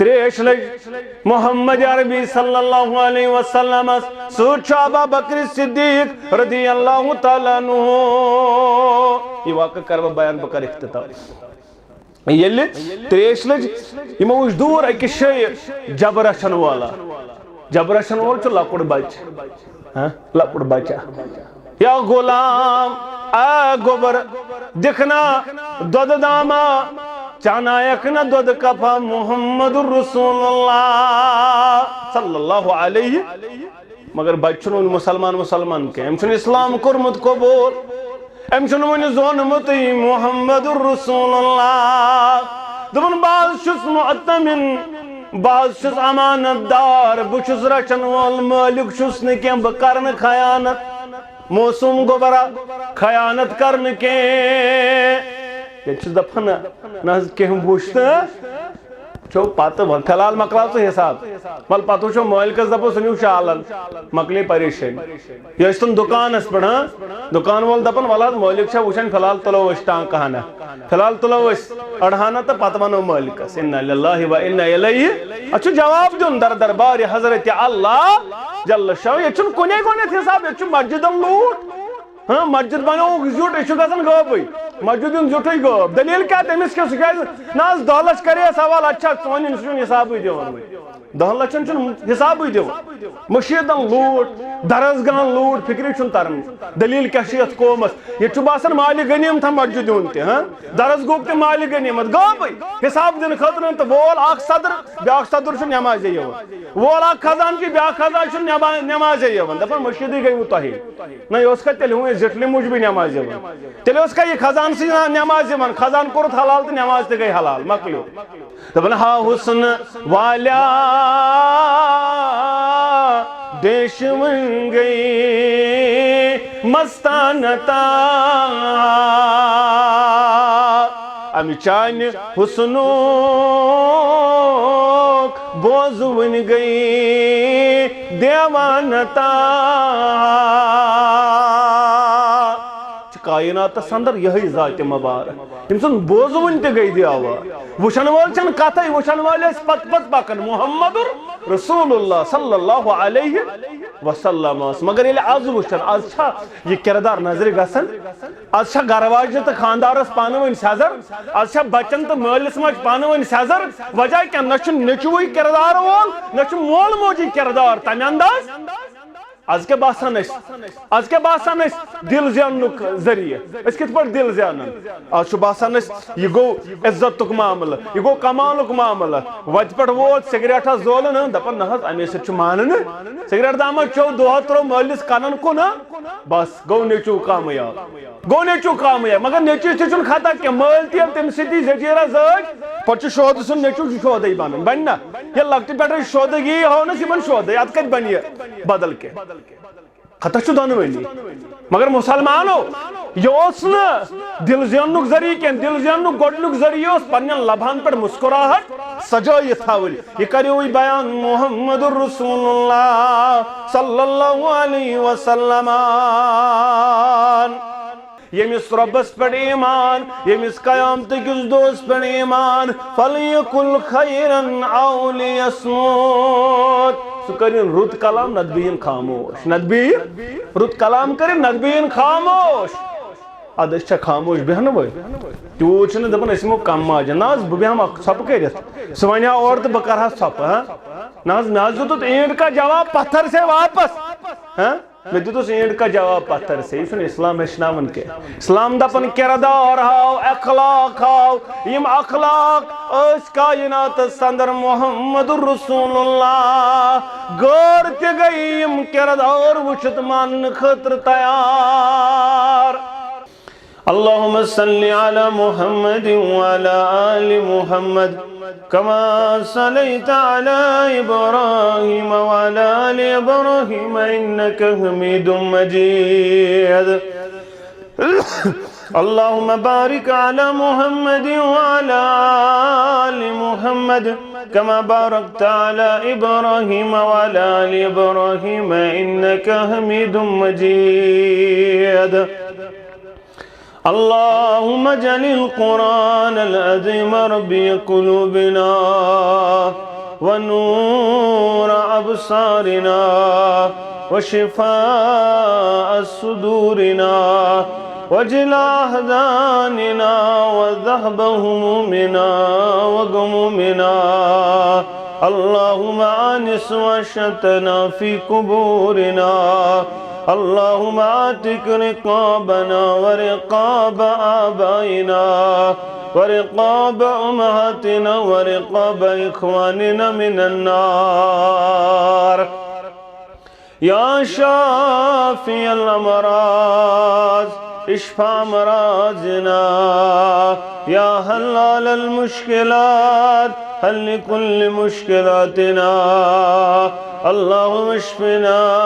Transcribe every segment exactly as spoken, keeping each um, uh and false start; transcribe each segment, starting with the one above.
تریش لٔج محمد عربی صلی اللہ علیہ وسلمس سۭتۍ چھُ ابا بکر صدیق رضی اللہ تعالیٰ عنہ۔ یہِ واقعہٕ کرٕ بہٕ بیان، بہٕ کرٕ اختتام۔ ییٚلہِ تریش لٔج، یِمو وٕچھ دوٗر أکِس جایہِ جبہٕ رچھن وول۔ جبہٕ رچھن وول چھُ لۄکُٹ بچہٕ۔ ہاں، لۄکُٹ بچہ۔ یا غلام، آ گوبر، دِکھ نا دۄدٕ داما، چانایکھ نا دۄدٕ کپا، محمد رسول اللہ صلی اللہ علیہ۔ مگر بچہٕ چھُنہٕ وُنہِ مسلمان، مسلمان کینٛہہ، أمۍ چھُنہٕ اسلام کوٚرمُت قبول، أمۍ چھُنہٕ وُنہِ زونمُتٕے محمد رسول اللہ۔ دوٚپُن، بہٕ حظ چھُس مؤتمن، بہٕ حظ چھُس امانت دار، بہٕ چھُس رچھن وول، مٲلِک چھُس نہٕ کینٛہہ، بہٕ کرٕ نہٕ خیانت۔ معصوم گوٚبرا، خیانت کرنہٕ کینٛہہ۔ ییٚتہِ چھُس دپان، نہ، نہ حظ کینٛہہ وُچھ تہٕ چھو پتہٕ وۄنۍ فی الحال مۄکلاو ژٕ حساب۔ ول پتہٕ وٕچھو مٲلکس دپو سُہ نیو شالن، مۄکلے پریشٲنی۔ یہِ ٲسۍ تِم دُکانس پٮ۪ٹھ، ہاں، دُکان وول دپان، ول حظ مٲلِک چھا وٕچھان، فی الحال تُلو أسۍ ٹانٛکہٕ ہنا، فی الحال تُلو أسۍ أڑہانہ تہٕ پتہٕ ونو مٲلکس، انا للہ و انا الیہ۔ اتھ چھُ جواب دیُن در دربار حضرت اللہ جل شانہ۔ ییٚتہِ چھُنہٕ کُنے گۄڈٕنیتھ حساب، ییٚتہِ چھُ مسجدن لوٗٹھ۔ ہاں، مسجد بنووُکھ زیُٹھ، أسۍ چھُ گژھان غٲبٕے۔ مسجد ہُنٛد زیُٹھُے غٲب۔ دلیل کیٛاہ تٔمِس کیٛاہ؟ سُہ کیٛازِ؟ نہ حظ، دۄہلس کرے سوال، اچھا، ژٕ وَن، أمِس چھُنہٕ حسابٕے دِوان وۄنۍ۔ دَہَن لَچھَن چھُنہٕ حسابٕے دِوان۔ مٔشیٖدَن لوٗٹھ، درسگاہَن لوٗٹھ، فِکرِ چھُنہٕ تَران۔ دٔلیٖل کیٛاہ چھِ یَتھ قومَس؟ ییٚتہِ چھُ باسان مالِ غنیٖمتھا مسجد ہُنٛد تہِ، ہاں؟ درسگاہُک تہِ مالِ غنیٖمت۔ غٲبٕے۔ حساب دِنہٕ خٲطرٕ تہٕ وول اکھ صدر، بیٛاکھ صدر چھُنہٕ نٮ۪مازے یِوان۔ وول اکھ خزانہٕ چھُ، بیٛاکھ خزانہٕ چھُنہٕ نٮ۪ما-، نٮ۪مازے یِوان۔ دَپان مٔشیٖدٕے گٔیوٕ تۄہے۔ نہ، یہِ اوس کَتہِ تیٚلہِ ہُمے زِٹھلہِ موٗجوٗبٕے نٮ۪ماز یِوان؟ تیٚلہِ اوس کَتہِ یہِ خزانہٕ سٕے نٮ۪ماز یِوان؟ خزانہٕ کوٚرُتھ حلال تہٕ نٮ۪ماز تہِ گٔے حلال، مۄکلیو۔ دَپان ہا حُسن والیا، دیش وۄنۍ گٔے مستانہ تا۔ اَمہِ چانہِ حُسنُک بوزوٕنۍ گٔے دیوانہ تا۔ چھِ کائناتس اندر یہے ذات مبارک، یِم زن بوزوٕنۍ تہِ گٔے دیوانہ۔ وٕچھن وٲلۍ چھِنہٕ کتھے، وٕچھن وٲلۍ ٲسۍ پتہٕ پتہٕ پکان۔ محمد رسول اللہ صلی اللہ علیہ وسلم ٲس۔ مگر ییٚلہِ از وٕچھن، از چھا یہِ کردار نظرِ گژھان؟ از چھا گرٕ واجنہِ تہٕ خاندارس پانہٕ ؤنۍ سٮ۪زر؟ از چھا بچن تہٕ مٲلِس ماجہِ پانہٕ ؤنۍ سٮ۪زر؟ وجہ کیٛاہ؟ نہ چھُ نیٚچوٕے کردار وول، نہ چھُ مول موجی کردار تمہِ انداز۔ از کیٛاہ باسان أسۍ؟ از کیٛاہ باسان أسۍ دِل زیننُک ذٔریعہٕ؟ أسۍ کِتھ پٲٹھۍ دِل زینان؟ از چھُ باسان أسۍ، یہِ گوٚو عزتُک معاملہٕ، یہِ گوٚو کمالُک معاملہٕ۔ وتہِ پٮ۪ٹھ ووت سگریٹھا زولُن، ہاں، دپان نہ حظ، امے سۭتۍ چھُ مانان۔ سگریٹ دامہ چیوٚو، دۄہا ترٛوو مٲلِس کنن کُن، ہاں، بس گوٚو نیٚچوٗ کامیاب۔ گوٚو نیٚچوٗ کامٕے، مگر نیٚچوِس تہِ چھُنہٕ خطا کینٛہہ، مٲلۍ تہِ ییٚلہِ تٔمِس سۭتی زٔٹیٖرا زٲج، پتہٕ چھُ شودٕ سُنٛد نیٚچوٗ چھُ شودَے بنان، بنہِ نا؟ ییٚلہِ لۄکٹہِ پٮ۪ٹھَے شودٕگی ہٲونَس یِمن شودَے، اَتھ کَتہِ بنہِ یہِ بدل کینٛہہ؟ خطا چھُ دۄنوٕنی۔ مگر مُسلمانو، یہِ اوس نہٕ دِل زیننُک ذٔریعہٕ کینٛہہ، دِل زیننُک گۄڈٕنیُک ذٔریعہٕ اوس پننٮ۪ن لبہن پٮ۪ٹھ مسکراہٹ سجٲیِتھ تھاوٕنۍ۔ یہِ کریوٕے بیان محمد رسول اللہ صلی اللہ علیہ وسلم۔ ییٚمِس رۄبس پٮ۪ٹھ ایمان، ییٚمِس قیامتہٕ کِس دۄہس پٮ۪ٹھ ایمان، فلیقل خیرا او لیصمت۔ سُہ کٔرِن رُت کلام، نتہٕ بِہِن خاموش، نتہٕ بِہِن رُت کلام کٔرِن، نتہٕ بِہِن خاموش۔ ادٕ أسۍ چھا خاموش بیٚہنہٕ وٲلۍ؟ تیوٗت چھِنہٕ دَپان أسۍ یِمو کم ماجہِ۔ نہ حظ، بہٕ بیٚہمہٕ اکھ ژھۄپہٕ کٔرِتھ۔ سُہ وَنہِ ہا اورٕ تہٕ بہٕ کرٕ ہا ژھۄپہٕ، ہاں؟ نہ حظ، مےٚ حظ دیُتُتھ اینٹ کا جواب پتھر سے واپس، ہاں؟ مےٚ دیُتُس اینٹ کا جواب پتھر سے۔ یہِ چھُنہٕ اسلام ہیٚچھناوان کینٛہہ۔ اسلام دَپان کردار ہاو، اخلاق ہاو۔ یِم اخلاق ٲسۍ کائناتس اندر محمد رسول اللہ۔ غٲر تہِ گٔے یِم کردار وٕچھِتھ ماننہٕ خٲطرٕ تیار۔ اللهم صل على محمد وعلى آل محمد كما صليت على إبراهيم وعلى آل إبراهيم إنك حميد مجيد. اللهم بارك على محمد وعلى آل محمد كما باركت على إبراهيم وعلى آل إبراهيم إنك حميد مجيد. اللهم اجعل القرآن العظيم ربيع قلوبنا ونور أبصارنا وشفاء صدورنا وجلاء أحزاننا وذهب همومنا وغمومنا. اللهم آنس وحشتنا في قبورنا. اللهم اعتق رقابنا ورقاب آبائنا ورقاب أمهاتنا ورقاب إخواننا من النار. يا شافي الأمراض، اشف أمراضنا. يا حلال المشكلات، حل كل مشكلاتنا. اللهم اشفنا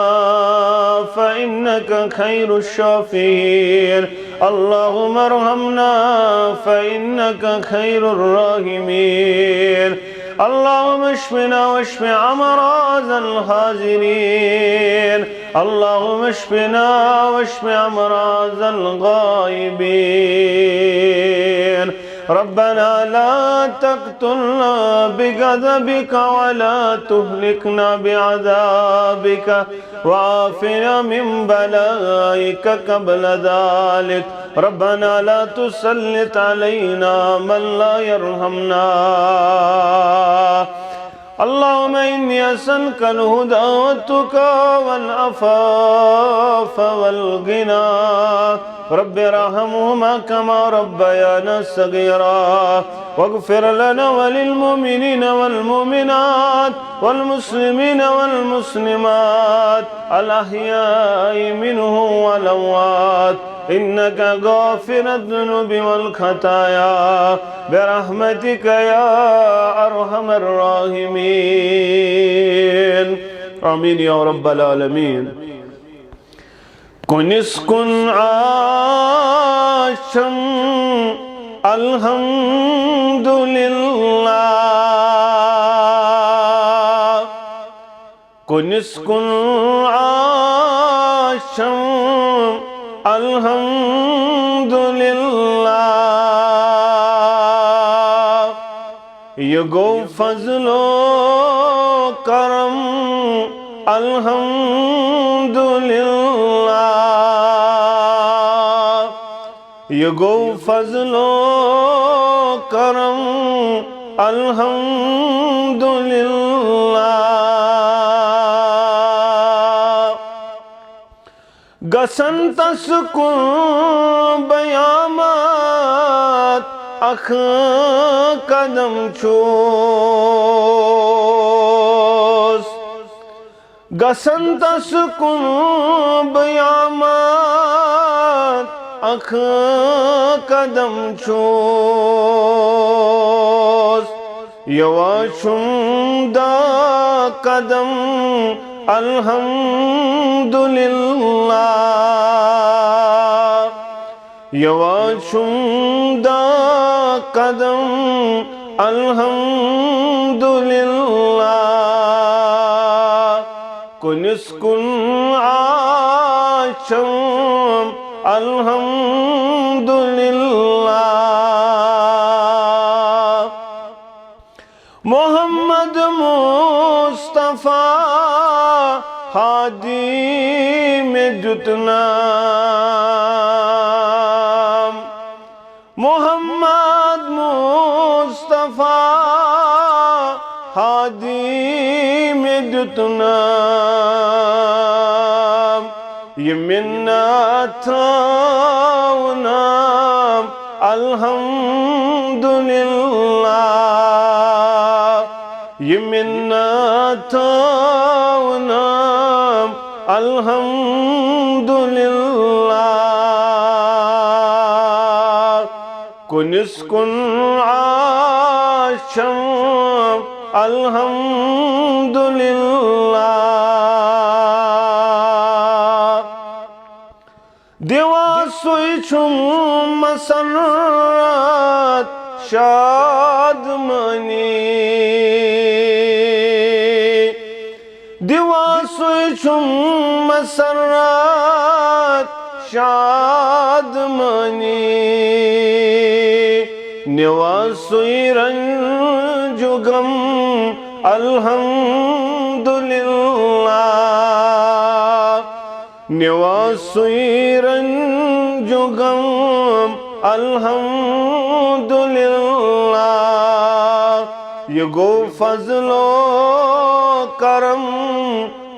فإنك خير الشافين. اللهم ارحمنا فإنك خير الراحمين. اللهم اشفنا واشف أمراض الحاضرين. اللهم اشفنا واشف أمراض الغائبين. ربنا لا تقتلنا بغضبك ولا تهلكنا بعذابك وعافنا من بلائك قبل ذلك. ربنا لا تسلط علينا من لا يرحمنا. اللهم إني أسألك الهدى والتقى والعفاف والغنى. رب ارحمهما كما ربيانا صغيرا. واغفر لنا وللمؤمنين والمؤمنات والمسلمين والمسلمات الأحياء منهم والأموات إنك غافر الذنوب والخطايا برحمتك يا أرحم الراحمين. آمين يا رب العالمين. کُنِس کُن آسم الحمدللہ، کُنِس کُن آسم الحمدللہ۔ یہِ گوٚو فضل و کرم الحمدللہ۔ یہِ گوٚو فضل و کرم الحمدللہ۔ گژھن تس کُن بیامات اکھ قدم چھُس۔ گژھن تس کُن بیامات اکھ قدم چھُس۔ یوان چھُم دہ قدم الحمدللہ۔ یوان چھُم دہ قدم الحمدللہ۔ کُنِس کُن آسم الحمدللہ۔ محمد مصطفیٰ ہادی مےٚ دیُت نام۔ محمد مصطفیٰ ہادی مےٚ دیُت نام۔ یہِ مِنت تھاونم الحمدللہ۔ یہِ مِنت تھاونم الحمدللہ۔ کُنِس کُن آسم الحمدللہ۔ دِوان سُے چھُم مسرت شادمٲنی۔ دِوان سُے چھُم مسرت شادمٲنی۔ نِوان سُے رنج و غم الحمدللہ۔ نوا سُے رنج و غم، الحمدللہ۔ یہ گو فضل و کرم،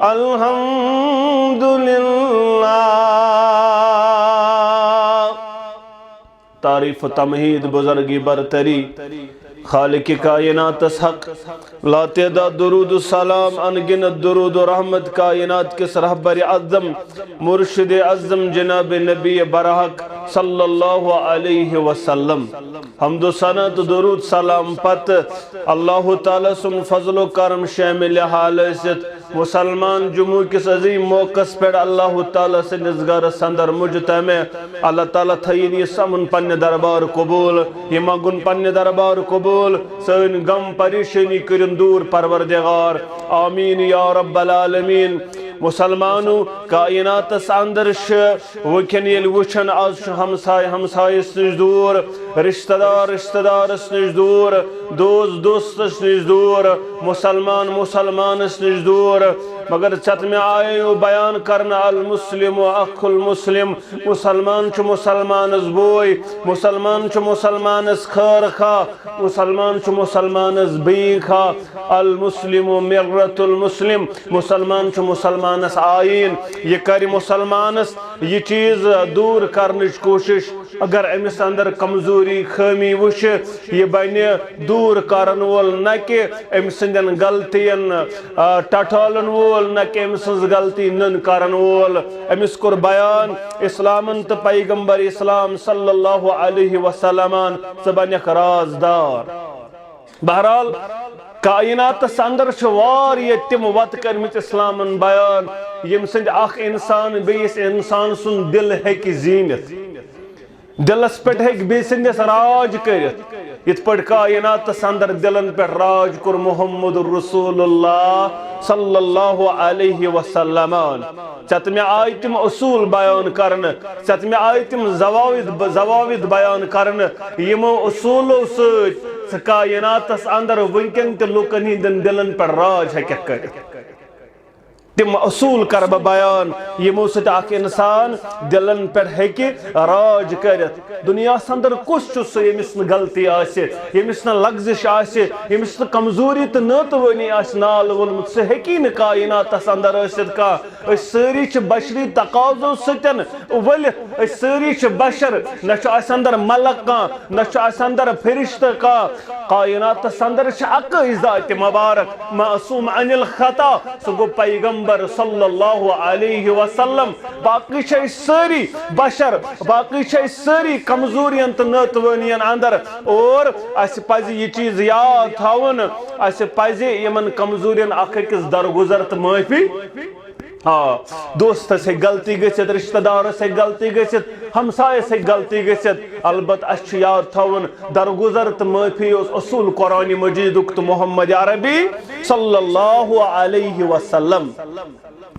الحمدللہ۔ تعریف و تمہید، بزرگی، برتری، خالق کائناتس حق، لاتعداد درود و سلام، ان گنت درود و رحمت کائنات کس رہبر اعظم، مرشد اعظم جناب نبی برحق صلی اللہ علیہ وسلم۔ حمد و ثنا تہٕ درود سلام پتہٕ اللہ تعالیٰ سُنٛد فضل و کرم شامل حال ٲسِتھ، مسلمان جمعہ کِس عظیم موقعس پٮ۪ٹھ اللہ تعالیٰ سٕنٛدِس گرس اندر مجتمع۔ اللہ تعالیٰ تھٲیِن یہِ سمُن پننہِ دربار قبول، یہِ منٛگُن پننہِ دربار قبول، سٲنۍ غم پریشٲنی کٔرِن دوٗر پروردگار، آمین یا رب العالمین۔ مسلمانو، کائناتس اندر چھِ وٕنکٮ۪ن ییٚلہِ وٕچھان، از چھُ ہمساے ہمسایس نِش دوٗر، رشتہٕ دار رشتہٕ دارس نِش دوٗر، دوست دوستس نِش دوٗر، مسلمان مسلمانس نِش دوٗر۔ مگر ژےٚ تہٕ مےٚ آیو بیان کرنہٕ، المسلم اخو المسلم، مسلمان چھُ مسلمانس بوے، مسلمان چھُ مسلمانس خٲر خواہ، مسلمان چھُ مسلمانس بیٖن خواہ۔ المسلم مرۃ المسلم، مسلمان چھُ مسلمانس آیٖن۔ یہِ کرِ مسلمانس یہِ چیٖز دوٗر کرنٕچ کوٗشش۔ اگر أمِس اندر کمزوری، خٲمی وٕچھِ، یہِ بنہِ دوٗر کرن وول، نہ کہِ أمۍ سٕنٛدٮ۪ن غلطین، آ، ٹٹھالن وول، نہ کہِ أمۍ سٕنٛز غلطی نٔن کرن وول۔ أمِس کوٚر بیان اسلامن تہٕ پیغمبر اسلام صلی اللہ علیہ وسلمن، ژٕ بنکھ رازدار۔ بہرحال، کائناتس اندر چھِ واریاہ تِم وتہٕ کٔرمٕتۍ اسلامن بیان، ییٚمہِ سۭتۍ اکھ انسان بیٚیِس انسان سُنٛد دل ہیٚکہِ زیٖنِتھ۔ دلس پٮ۪ٹھ ہیٚکہِ بیٚیہِ سٕنٛدِس راج کٔرِتھ، یِتھ پٲٹھۍ کائناتس اندر دلن پٮ۪ٹھ راج کوٚر محمد رسول اللہ صلی اللہ علیہ وسلمن۔ ژےٚ تہٕ مےٚ آیہِ تِم اصوٗل بیان کرنہٕ، ژےٚ تہٕ مےٚ آیہِ تِم ضوابط، ضوابط بیان کرنہٕ، یِمو اصوٗلو سۭتۍ ژٕ کائناتس اندر وٕنکٮ۪ن تہِ لُکن ہٕنٛدٮ۪ن دلن پٮ۪ٹھ راج ہیٚککھ کٔرِتھ۔ تِم اصوٗل کرٕ بہٕ بیان، یِمو سۭتۍ اکھ انسان دلن پٮ۪ٹھ ہیٚکہِ راج کٔرِتھ۔ دُنیاہس اندر کُس چھُ سُہ، ییٚمِس نہٕ غلطی آسہِ، ییٚمِس نہٕ لغزش آسہِ، ییٚمِس نہٕ کمزوری تہٕ ناتوٲنی آسہِ نال وولمُت؟ سُہ ہیٚکی نہٕ کائناتس اندر ٲسِتھ کانٛہہ۔ أسۍ سٲری چھِ بشری تقاضو سۭتۍ ؤلِتھ، أسۍ سٲری چھِ بشر، نہ چھُ اَسہِ اندر ملک کانٛہہ، نہ چھُ اَسہِ اندر فرشتہٕ کانٛہہ۔ کائناتس اندر چھِ اکٕے ذات مبارک، معصوم عن الخطا، سُہ گوٚو پیغمبر صلی اللہ علیہ وسلم۔ باقٕے چھِ أسۍ سٲری بشر، باقٕے چھِ أسۍ سٲری کمزورین تہٕ ناتوٲنین اندر، اور اَسہِ پزِ یہِ چیٖز یاد تھاوُن، اَسہِ پزِ یِمن کمزورین اکھ أکِس درگُزر تہٕ معٲفی۔ آ، دوستس ہیٚکہِ غلطی گٔژھِتھ، رشتہٕ دارس ہیٚکہِ غلطی گٔژھِتھ، ہمسایس ہیٚکہِ غلطی گٔژھِتھ۔ البتہ اسہِ چھُ یاد تھاوُن، درگُزر تہٕ معٲفی اوس اصوٗل قرآن مجیدُک تہٕ محمد عربی صلی اللہ علیہ وسلم۔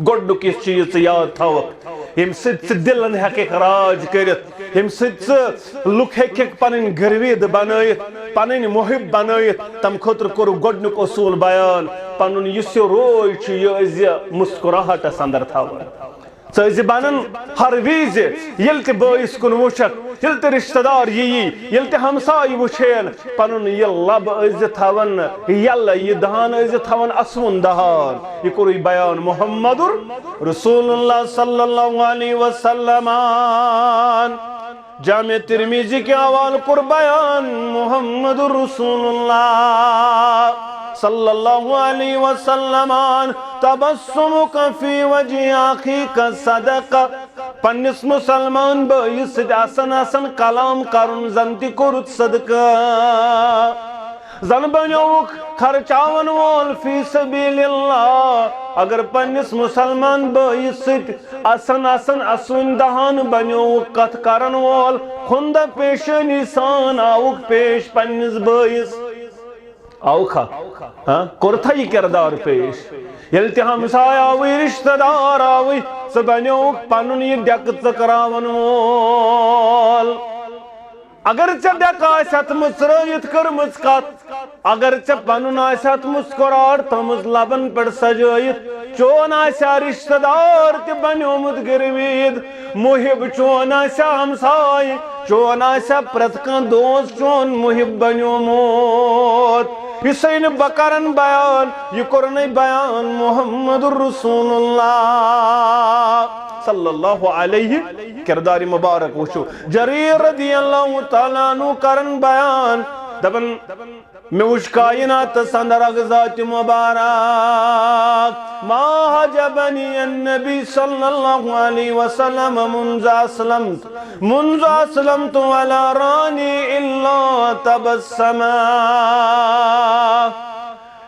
گۄڈنیُک یُس چیٖز ژٕ یاد تھاوکھ، ییٚمہِ سۭتۍ ژٕ دِلن ہیٚککھ راج کٔرِتھ، ییٚمہِ سۭتۍ ژٕ لُکھ ہیٚککھ پنٕنۍ گروید بنٲیِتھ، پنٕنۍ محب بنٲیِتھ، تمہِ خٲطرٕ کوٚرُکھ گۄڈنیُک اصوٗل بیان۔ پنُن یُس یہِ روے چھُ، یہِ ٲسۍ زِ مسکراہٹس اندر تھاوان۔ ژٕ ٲسۍ زِ بنان ہر وِزِ، ییٚلہِ تہِ بٲیِس کُن وٕچھکھ، ییٚلہِ تہِ رشتہٕ دار یِیی، ییٚلہِ تہِ ہمسایہِ وٕچھین، پنُن یہِ لب ٲسۍ زِ تھاوان یلہٕ، یہِ دہان ٲسۍ زِ تھاوان اسوُن دہان۔ یہِ کوٚرُے بیان محمد رسول اللہ صلی اللہ علیہ وسلم۔ جامع ترمذی کہِ حوالہٕ کوٚر بیان محمد رسول اللہ صلی اللہ علیہ وسلم، تبسمک فی وجہ اخیک صدقہ۔ پننِس مسلمان بٲیِس سۭتۍ آسان آسان کلام کرُن زن تہِ کوٚرُتھ صدقہٕ۔ زن بنیووُکھ خرچاون وول فی سبیل اللہ۔ اگر پننِس مسلمان بٲیِس سۭتۍ آسان آسان اسوٕنۍ دہان بنیووُکھ کتھ کرن وول، خندہ پیشٲنی سان آوُکھ پیش پننِس بٲیِس۔ آوُکھا؟ ہاں؟ کوٚرتھا یہِ کردار پیش؟ ییٚلہِ تہِ ہمسایہِ آوٕے، رشتہٕ دار آوٕے، ژٕ بنیووُکھ پنُن یہِ ڈیکہٕ ژٔکراون وول۔ اگر ژےٚ ڈٮ۪کہٕ آسہِ اتھ مُژرٲوِتھ کٔرمٕژ کتھ، اگر ژےٚ پنُن آسہِ اتھ مُسکراہٹ تھٲومٕژ لبن پٮ۪ٹھ سجٲیِتھ، چون آسہِ ہا رشتہٕ دار تہِ بنیومُت گروید، محب چون آسہِ ہا ہمساے، چون آسہِ ہا پرٛٮ۪تھ کانٛہہ دوست چون محب بنیومُت۔ یہِ سُے نہٕ بہٕ کرن بیان، یہِ کوٚرنَے بیان محمد رسول اللہ صلی اللہ علیہ۔ کردار مبارک وٕچھِو، جریر رضی اللہ تعالیٰ عنہ کرن بیان، دپان، مےٚ وٕچھ کائناتس اندر اکھ ذات مبارک، ما حجبنی النبی صلی اللہ علیہ وسلم منذ اسلمت، منذ اسلمت ولا رانی الا تبسما۔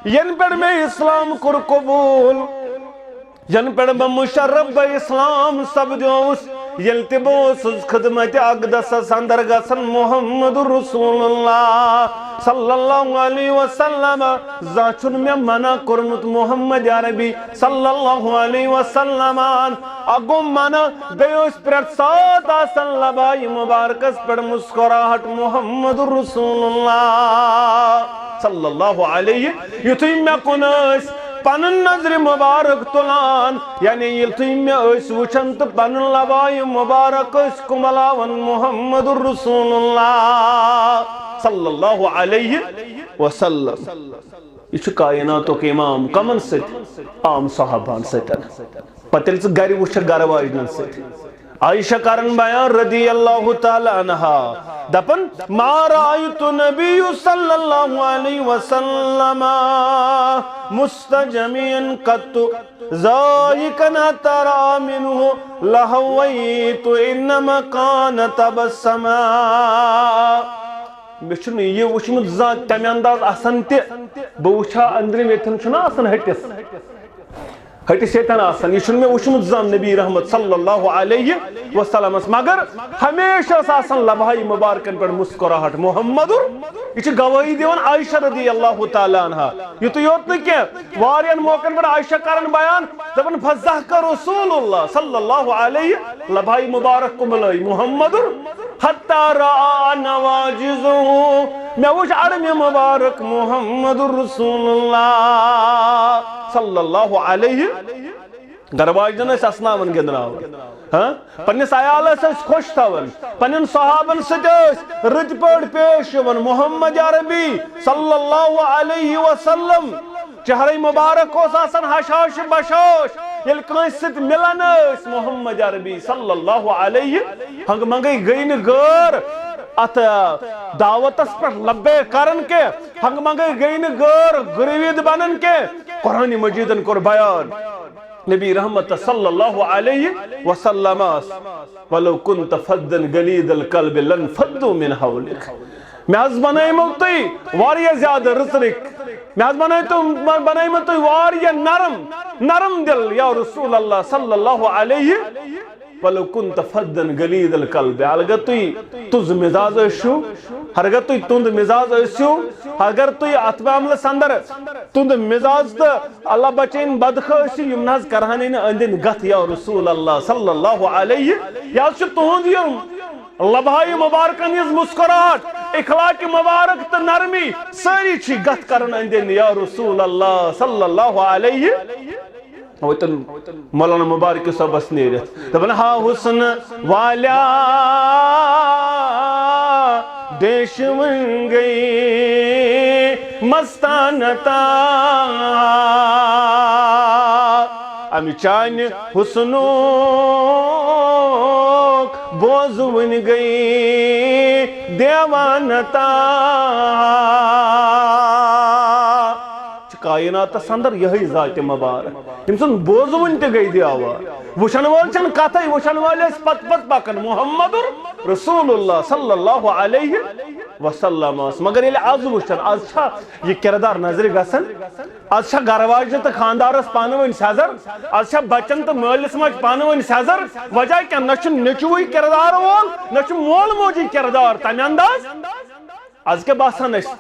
ینہٕ پٮ۪ٹھ مےٚ اسلام کوٚر قبول، ینہٕ پٮ۪ٹھ بہٕ مشرف بہ اسلام سپدیوس، ییٚلہِ تہِ بہٕ اوسُس خدمت اقدسس اندر گژھان محمد رسول اللہ صلی اللہ علیہ وسلم، زانٛہہ چھُنہٕ مےٚ منع کوٚرمُت محمد عربی صلی اللہ علیہ وسلمن۔ اکھ گوٚو منع، بیٚیہِ ٲسۍ پرٛٮ۪تھ ساتہٕ آسان لبایہِ مبارکس پٮ۪ٹھ مسکراہٹ محمد رسول اللہ صلی اللہ علیہ۔ یُتھُے مےٚ کُن ٲسۍ پنُن نظرِ مبارک تُلان، یعنی یُتھُے مےٚ ٲسۍ وٕچھان تہٕ پنُن لبایہِ مبارک ٲسۍ کُملاوان محمد رسول اللہ صلی اللہ علیہ وسلم۔ یہِ چھُ کائناتُک امام، کمن سۭتۍ؟ عام صحابہن سۭتۍ۔ پتہٕ ییٚلہِ ژٕ گرِ وٕچھکھ گرٕ واجنٮ۪ن سۭتۍ۔ عائشہ کرن بیان رضی اللہ تعالیٰ عنہا، دپان، ما رأیت نبی صلی اللہ علیہ وسلم مستجمعا قط ضاحکا حتی ارا منہ لہویت انما کان تبسما۔ مےٚ چھُنہٕ یہِ وٕچھمُت زانٛہہ تَمہِ انداز آسان تہِ۔ بہٕ وٕچھا أنٛدرِم ییٚتٮ۪ن چھُنہ آسان ہٹِس، ہٹِس ییٚتٮ۪ن آسان، یہِ چھُنہٕ مےٚ وٕچھمُت زانٛہہ نبی رحمت صلی اللہ علیہ وسلمس، مگر ہمیشہ ٲس آسان لبہٕ ہاے مبارکن پٮ۪ٹھ مسکراہٹ۔ محمد، یہِ چھِ گوٲہی دِوان عائشہ رضی اللہ تعالیٰ عنہا۔ یُتُے یوت نہٕ کینٛہہ، واریاہن موقعن پٮ۪ٹھ عائشہ کران بیان، دپان، فضحک رسول اللہ صلی اللہ علیہ، لبہٕ ہاے مبارک کُملٲے محمد، حتی رأى نواجذه، مےٚ وٕچھ اڑمہِ مبارک محمد رسول اللہ صلی اللہ علیہ۔ گرٕ واجنٮ۪ن ٲسۍ اسناوان گِنٛدناوان، ہاں، پننِس عیالس ٲسۍ خۄش تھاوان، پننٮ۪ن صحابن سۭتۍ ٲسۍ رٕتۍ پٲٹھۍ پیش یِوان۔ محمد عربی صلی اللہ علیہ وسلم چہرے مبارک اوس آسان ہشاش بشاش۔ ییٚلہِ کٲنٛسہِ سۭتۍ مِلان ٲسۍ محمد عربی صلی اللہ علیہ، ہنٛگہٕ منٛگے گٔے نہٕ غٲر اتھ دعوتس پٮ۪ٹھ لبیک کران کینٛہہ، ہنٛگہٕ منٛگے گٔے نہٕ غٲر گروید بنان کینٛہہ۔ قرآن مجیدن کوٚر بیان، نبی رحمت صلی اللہ علیہ وسلمس، ولو كنت فظا غليظ القلب لانفضوا من حولك۔ مےٚ حظ بنٲیمو تُہۍ واریاہ زیادٕ رٕژرٕکۍ، مےٚ حظ بنٲے تُم، بنٲیمو تُہۍ واریاہ نرم، نرم دل یا رسول اللہ صلی اللہ علیہ۔ ولو كنت فظا غليظ القلب، اگر تُہۍ تُز مزاج ٲسِو، اگر تُہۍ تُند مزاج ٲسِو، اگر تُہۍ اتھ معاملس اندر تُند مزاج تہٕ اللہ بچٲیِن بدخٲسی، یِم نہ حظ کرہنے نہٕ أنٛدۍ أنٛدۍ گتھ یا رسول اللہ صلی اللہ علیہ۔ یہِ حظ چھُ تُہُنٛد یہِ لبہٕ ہاے مبارکن ہٕنٛز مسکراہٹ، اخلاق مبارک تہٕ نرمی، سٲری چھِ گتھ کران أنٛدۍ أنٛدۍ یا رسول اللہ صلی اللہ علیہ۔ وۄنۍ تِم مولانا مبارک صٲبس نیٖرِتھ دپان، ہا حسن والیا ڈیش ونگئی مستانتا، امہِ چانہِ حسنُک بوزوٕنۍ گٔے دیوانہٕ تاں۔ چھِ کائناتس اندر یہے ذات مبارک، ییٚمہِ سُنٛد بوزوٕنۍ تہِ گٔے دیوانہٕ۔ وٕچھن وٲلۍ چھِنہٕ کتھے، وٕچھن وٲلۍ ٲسۍ پتہٕ پتہٕ پکان۔ محمد رسول اللہ صلی اللہ علیہ وسلم ٲس۔ مگر ییٚلہِ از وٕچھن، از چھا یہِ کردار نظرِ گژھان؟ از چھا گرٕ واجنہِ تہٕ خاندارس پانہٕ ؤنۍ سٮ۪زر؟ از چھا بچن تہٕ مٲلِس ماجہِ پانہٕ ؤنۍ سٮ۪زر؟ وجہ کیٛاہ؟ نہ چھُ نیٚچوٕے کردار وول، نہ چھُ مول موجی کردار تمہِ انداز۔ از کیٛاہ باسان أسۍ؟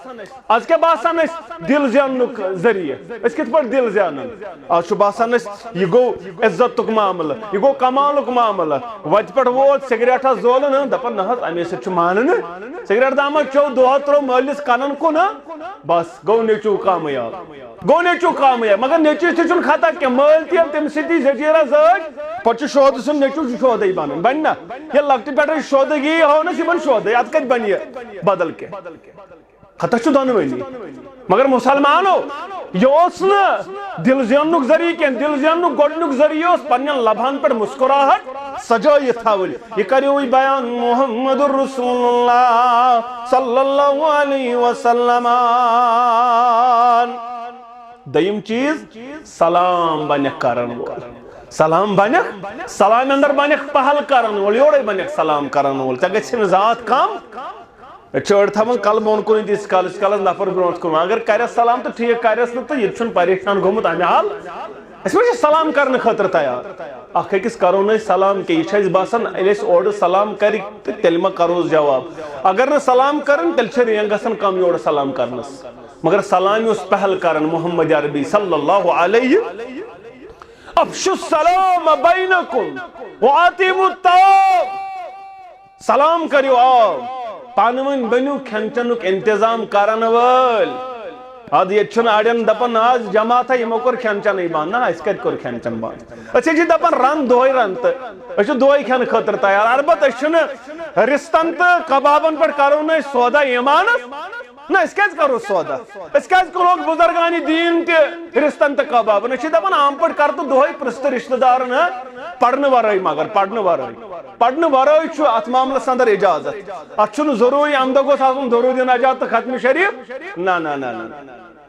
از کیٛاہ باسان أسۍ دِل زیننُک ذٔریعہٕ؟ أسۍ کِتھ پٲٹھۍ دِل زینان؟ از چھُ باسان أسۍ، یہِ گوٚو عزتُک معاملہٕ، یہِ گوٚو کمالُک معاملہٕ۔ وتہِ پٮ۪ٹھ ووت سگریٹھا زولہٕ، نہ، دپان، نہ حظ، امے سۭتۍ چھُ مانہٕ نہٕ۔ سگریٹ دامہ چیوٚو، دۄہا ترٛوو مٲلِس کنن کُن، ہا، بس گوٚو نیٚچوٗ کامیاب۔ گوٚو نیٚچوٗ کامیاب، مگر نیٚچوِس تہِ چھُنہٕ خطا کینٛہہ، مٲلۍ تہِ ییٚلہِ تٔمۍ سۭتی زٔجیٖرا زٲج، پتہٕ چھُ شودٕ سُنٛد نیٚچوٗ چھُ شودٕے بنان، بنہِ نا؟ ییٚلہِ لۄکٹہِ پٮ۪ٹھے شودٕگی ہٲونس، یہِ بنہِ شودٕے، اتھ کتہِ بنہِ یہِ بدل کینٛہہ؟ خطا چھُ دۄنوٕنی۔ مگر مسلمانو، یہِ اوس نہٕ دِل زیننُک ذٔریعہٕ کینٛہہ، دِل زیننُک گۄڈنیُک ذٔریعہٕ اوس پننٮ۪ن لبہن پٮ۪ٹھ مسکراہٹ سجٲیِتھ تھاوٕنۍ۔ یہِ کریوٕے بیان محمد رسول اللہ صلی اللہ علیہ وسلم۔ دوٚیِم چیٖز، سلام بنکھ کرن وول۔ سلام بنکھ، سلام اندر بنکھ پہل کرن وول، یورے بنکھ سلام کرن وول۔ ژےٚ گژھِ نہٕ ذات کم۔ أسۍ چھِ أڑۍ تھاوان کلہٕ بۄن کُن، تیٖتِس کالس، ییٖتِس کالس نفر برونٛٹھ کُن۔ اگر کرٮ۪س سلام تہٕ ٹھیٖک، کرٮ۪س نہٕ تہٕ یہِ تہِ چھُنہٕ پریشان گوٚمُت امہِ حال۔ أسۍ ما چھِ سلام کرنہٕ خٲطرٕ تیار؟ اکھ أکِس کرو نہٕ أسۍ سلام کینٛہہ، یہِ چھُ اَسہِ باسان، ییٚلہِ أسۍ اورٕ سلام کرِ تہٕ تیٚلہِ ما کروس جواب۔ اگر نہٕ سلام کرن، تیٚلہِ چھِ رینگ گژھان کم یورٕ سلام کرنس۔ مگر سلام یُس پہل کرن محمد عربی صلی اللہ علیہ، افشوا السلام بینکم واتیموا الطعام۔ سلام کٔرِو عام، پانہٕ ؤنۍ بٔنِو کھٮ۪ن چٮ۪نُک انتظام کرن وٲلۍ۔ ادٕ ییٚتہِ چھُنہٕ اڑٮ۪ن دپان، نہ حظ جماعتھا یِمو کوٚر کھٮ۪ن چٮ۪نٕے بنٛد۔ نہ، اَسہِ کتہِ کوٚر کھٮ۪ن چٮ۪ن بنٛد؟ أسۍ حظ چھِ دپان رنٛد دۄہے رنٛد تہٕ أسۍ چھِ دۄہے کھٮ۪نہٕ خٲطرٕ تیار۔ البتہ أسۍ چھِنہٕ رِستن تہٕ کبابن پٮ۪ٹھ کرو نہٕ أسۍ سودا ایمانس۔ نہ، أسۍ کیازِ کرو سودا؟ أسۍ کیازِ کٕنوکھ بُزرگانِ دیٖن تہِ رِستن تہٕ کبابن؟ أسۍ چھِ دپان عام پٲٹھۍ کر تہٕ دۄہے پرٛژھ تہٕ رشتہٕ دارن، ہا، پرنہٕ ورٲے، مگر پرنہٕ ورٲے۔ پرنہٕ ورٲے چھُ اتھ معاملس اندر اجازت۔ اتھ چھُنہٕ ضروٗری امہِ دۄہ گوٚژھ آسُن درود نجات تہٕ ختم شریف۔ نہ، نہ، نہ، نہ۔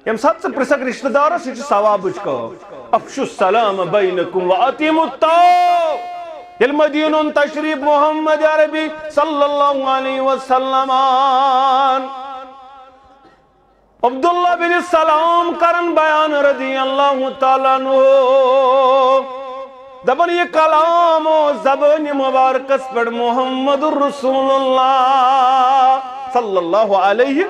ییٚمہِ ساتہٕ ژٕ پرٛژھکھ رشتہٕ دارس، یہِ چھُ ثوابٕچ کٲم۔ افشوا السلام بینکم واتیموا الطعام۔ ییٚلہِ مدیٖنہ اوٚن تشریف محمد عربی صلی اللہ علیہ وسلم، عبداللہ بن سلام کرن بیان رضی اللہ تعالیٰ عنہ، دپان، یہِ کلام اوس زبٲنہِ مبارکس پٮ۪ٹھ محمد رسول اللہ صلی اللہ علیہ۔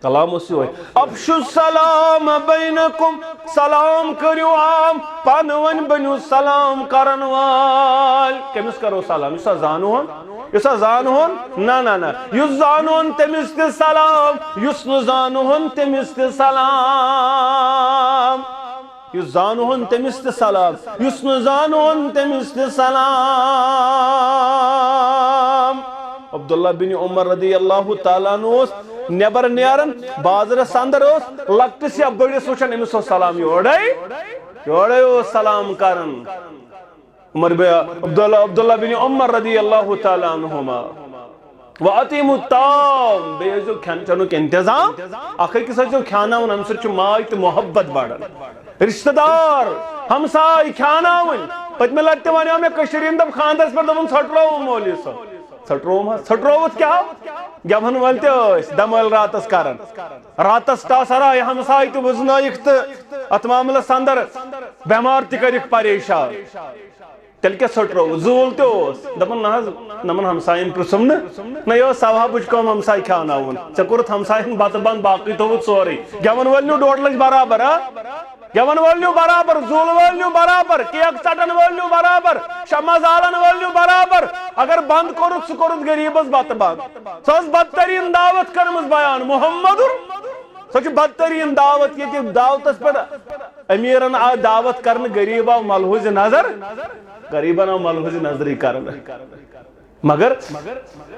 کلام اوس یِہوٚے، افشوا السلام بینکم، سلام کٔرِو عام، پانہٕ ؤنۍ بٔنِو سلام کرن وٲلۍ۔ کٔمِس کرو سلام؟ یُس ہا زانوہن، یُس ہا زانوہن، نہ، نہ، نہ۔ یُس زانوہن تٔمِس تہِ سلام، یُس نہٕ زانوہن تٔمِس تہِ سلام۔ یُس زانوہن تٔمِس تہِ سلام، یُس نہٕ زانوہن تٔمِس تہِ سلام۔ عبداللہ بن عمر رضی اللہ تعالیٰ عنہ اوس نٮ۪بر نیران، بازرس اندر اوس لۄکٹِس یا بٔڑِس وٕچھان، أمِس اوس سلام یورے، یورے اوس سلام کران۔ عمر بن عبداللہ، عبداللہ بن عمر رضی اللہ تعالیٰ عنہما۔ واتیموا الطعام، بیٚیہِ ٲسۍزیو کھٮ۪ن چٮ۪نُک انتظام، اکھ أکِس ٲسۍزیو کھیاناوان، اَمہِ سۭتۍ چھُ ماے تہٕ محبت بڑان۔ رشتہٕ دار، ہمساے کھیاناوٕنۍ۔ پٔتمہِ لٹہِ تہِ ونیو مےٚ کٔشیٖرِ ہِنٛدۍ، دوٚپ خانٛدرس پٮ۪ٹھ، دوٚپُن، "ژھۄٹرووُم مولوی صٲب، ژھۄٹرووُم حظ۔" ژھۄٹرووُتھ کیٛاہ؟ گٮ۪وَن وٲلۍ تہِ ٲسۍ دمٲلۍ راتس کران۔ راتس ٹاسر آیہِ، ہمساے تہِ وُزنٲیِکھ تہٕ اتھ معاملس اندر بٮ۪مار تہِ کٔرِکھ پریشان۔ تیٚلہِ کیٛاہ ژھۄٹروو؟ زوٗل تہِ اوس۔ دَپان، نہ حظ، نَمَن ہمساین پرٛژھُم نہٕ۔ نہ، یہِ اوس ثوابٕچ کٲم ہمساے کھیٛاوناوُن۔ ژےٚ کوٚرُتھ ہمساین بَتہٕ بنٛد، باقٕے تھوٚوُتھ سورُے۔ گٮ۪وَن وٲلۍ نیوٗ ڈۄڈ لَچھ برابر، ہا؟ گٮ۪وَن وٲلۍ نیوٗ برابر، زوٗلہٕ وٲلۍ نیوٗ برابر، کیک ژَٹَن وٲلۍ نیوٗ برابر، شمع زالَن وٲلۍ نیوٗ برابر۔ اگر بنٛد کوٚرُتھ، سُہ کوٚرُتھ غریٖبَس بَتہٕ بنٛد۔ سۄ ٲس بدتریٖن دعوت کٔرمٕژ بیان محمدُن۔ سۄ چھِ بدتریٖن دعوت، ییٚتہِ دعوتَس پٮ۪ٹھ امیرن آو دعوت کرنہٕ، غریب آو ملحوظ نظر، غریبن آو ملحوظ نظری کرنہٕ۔ مگر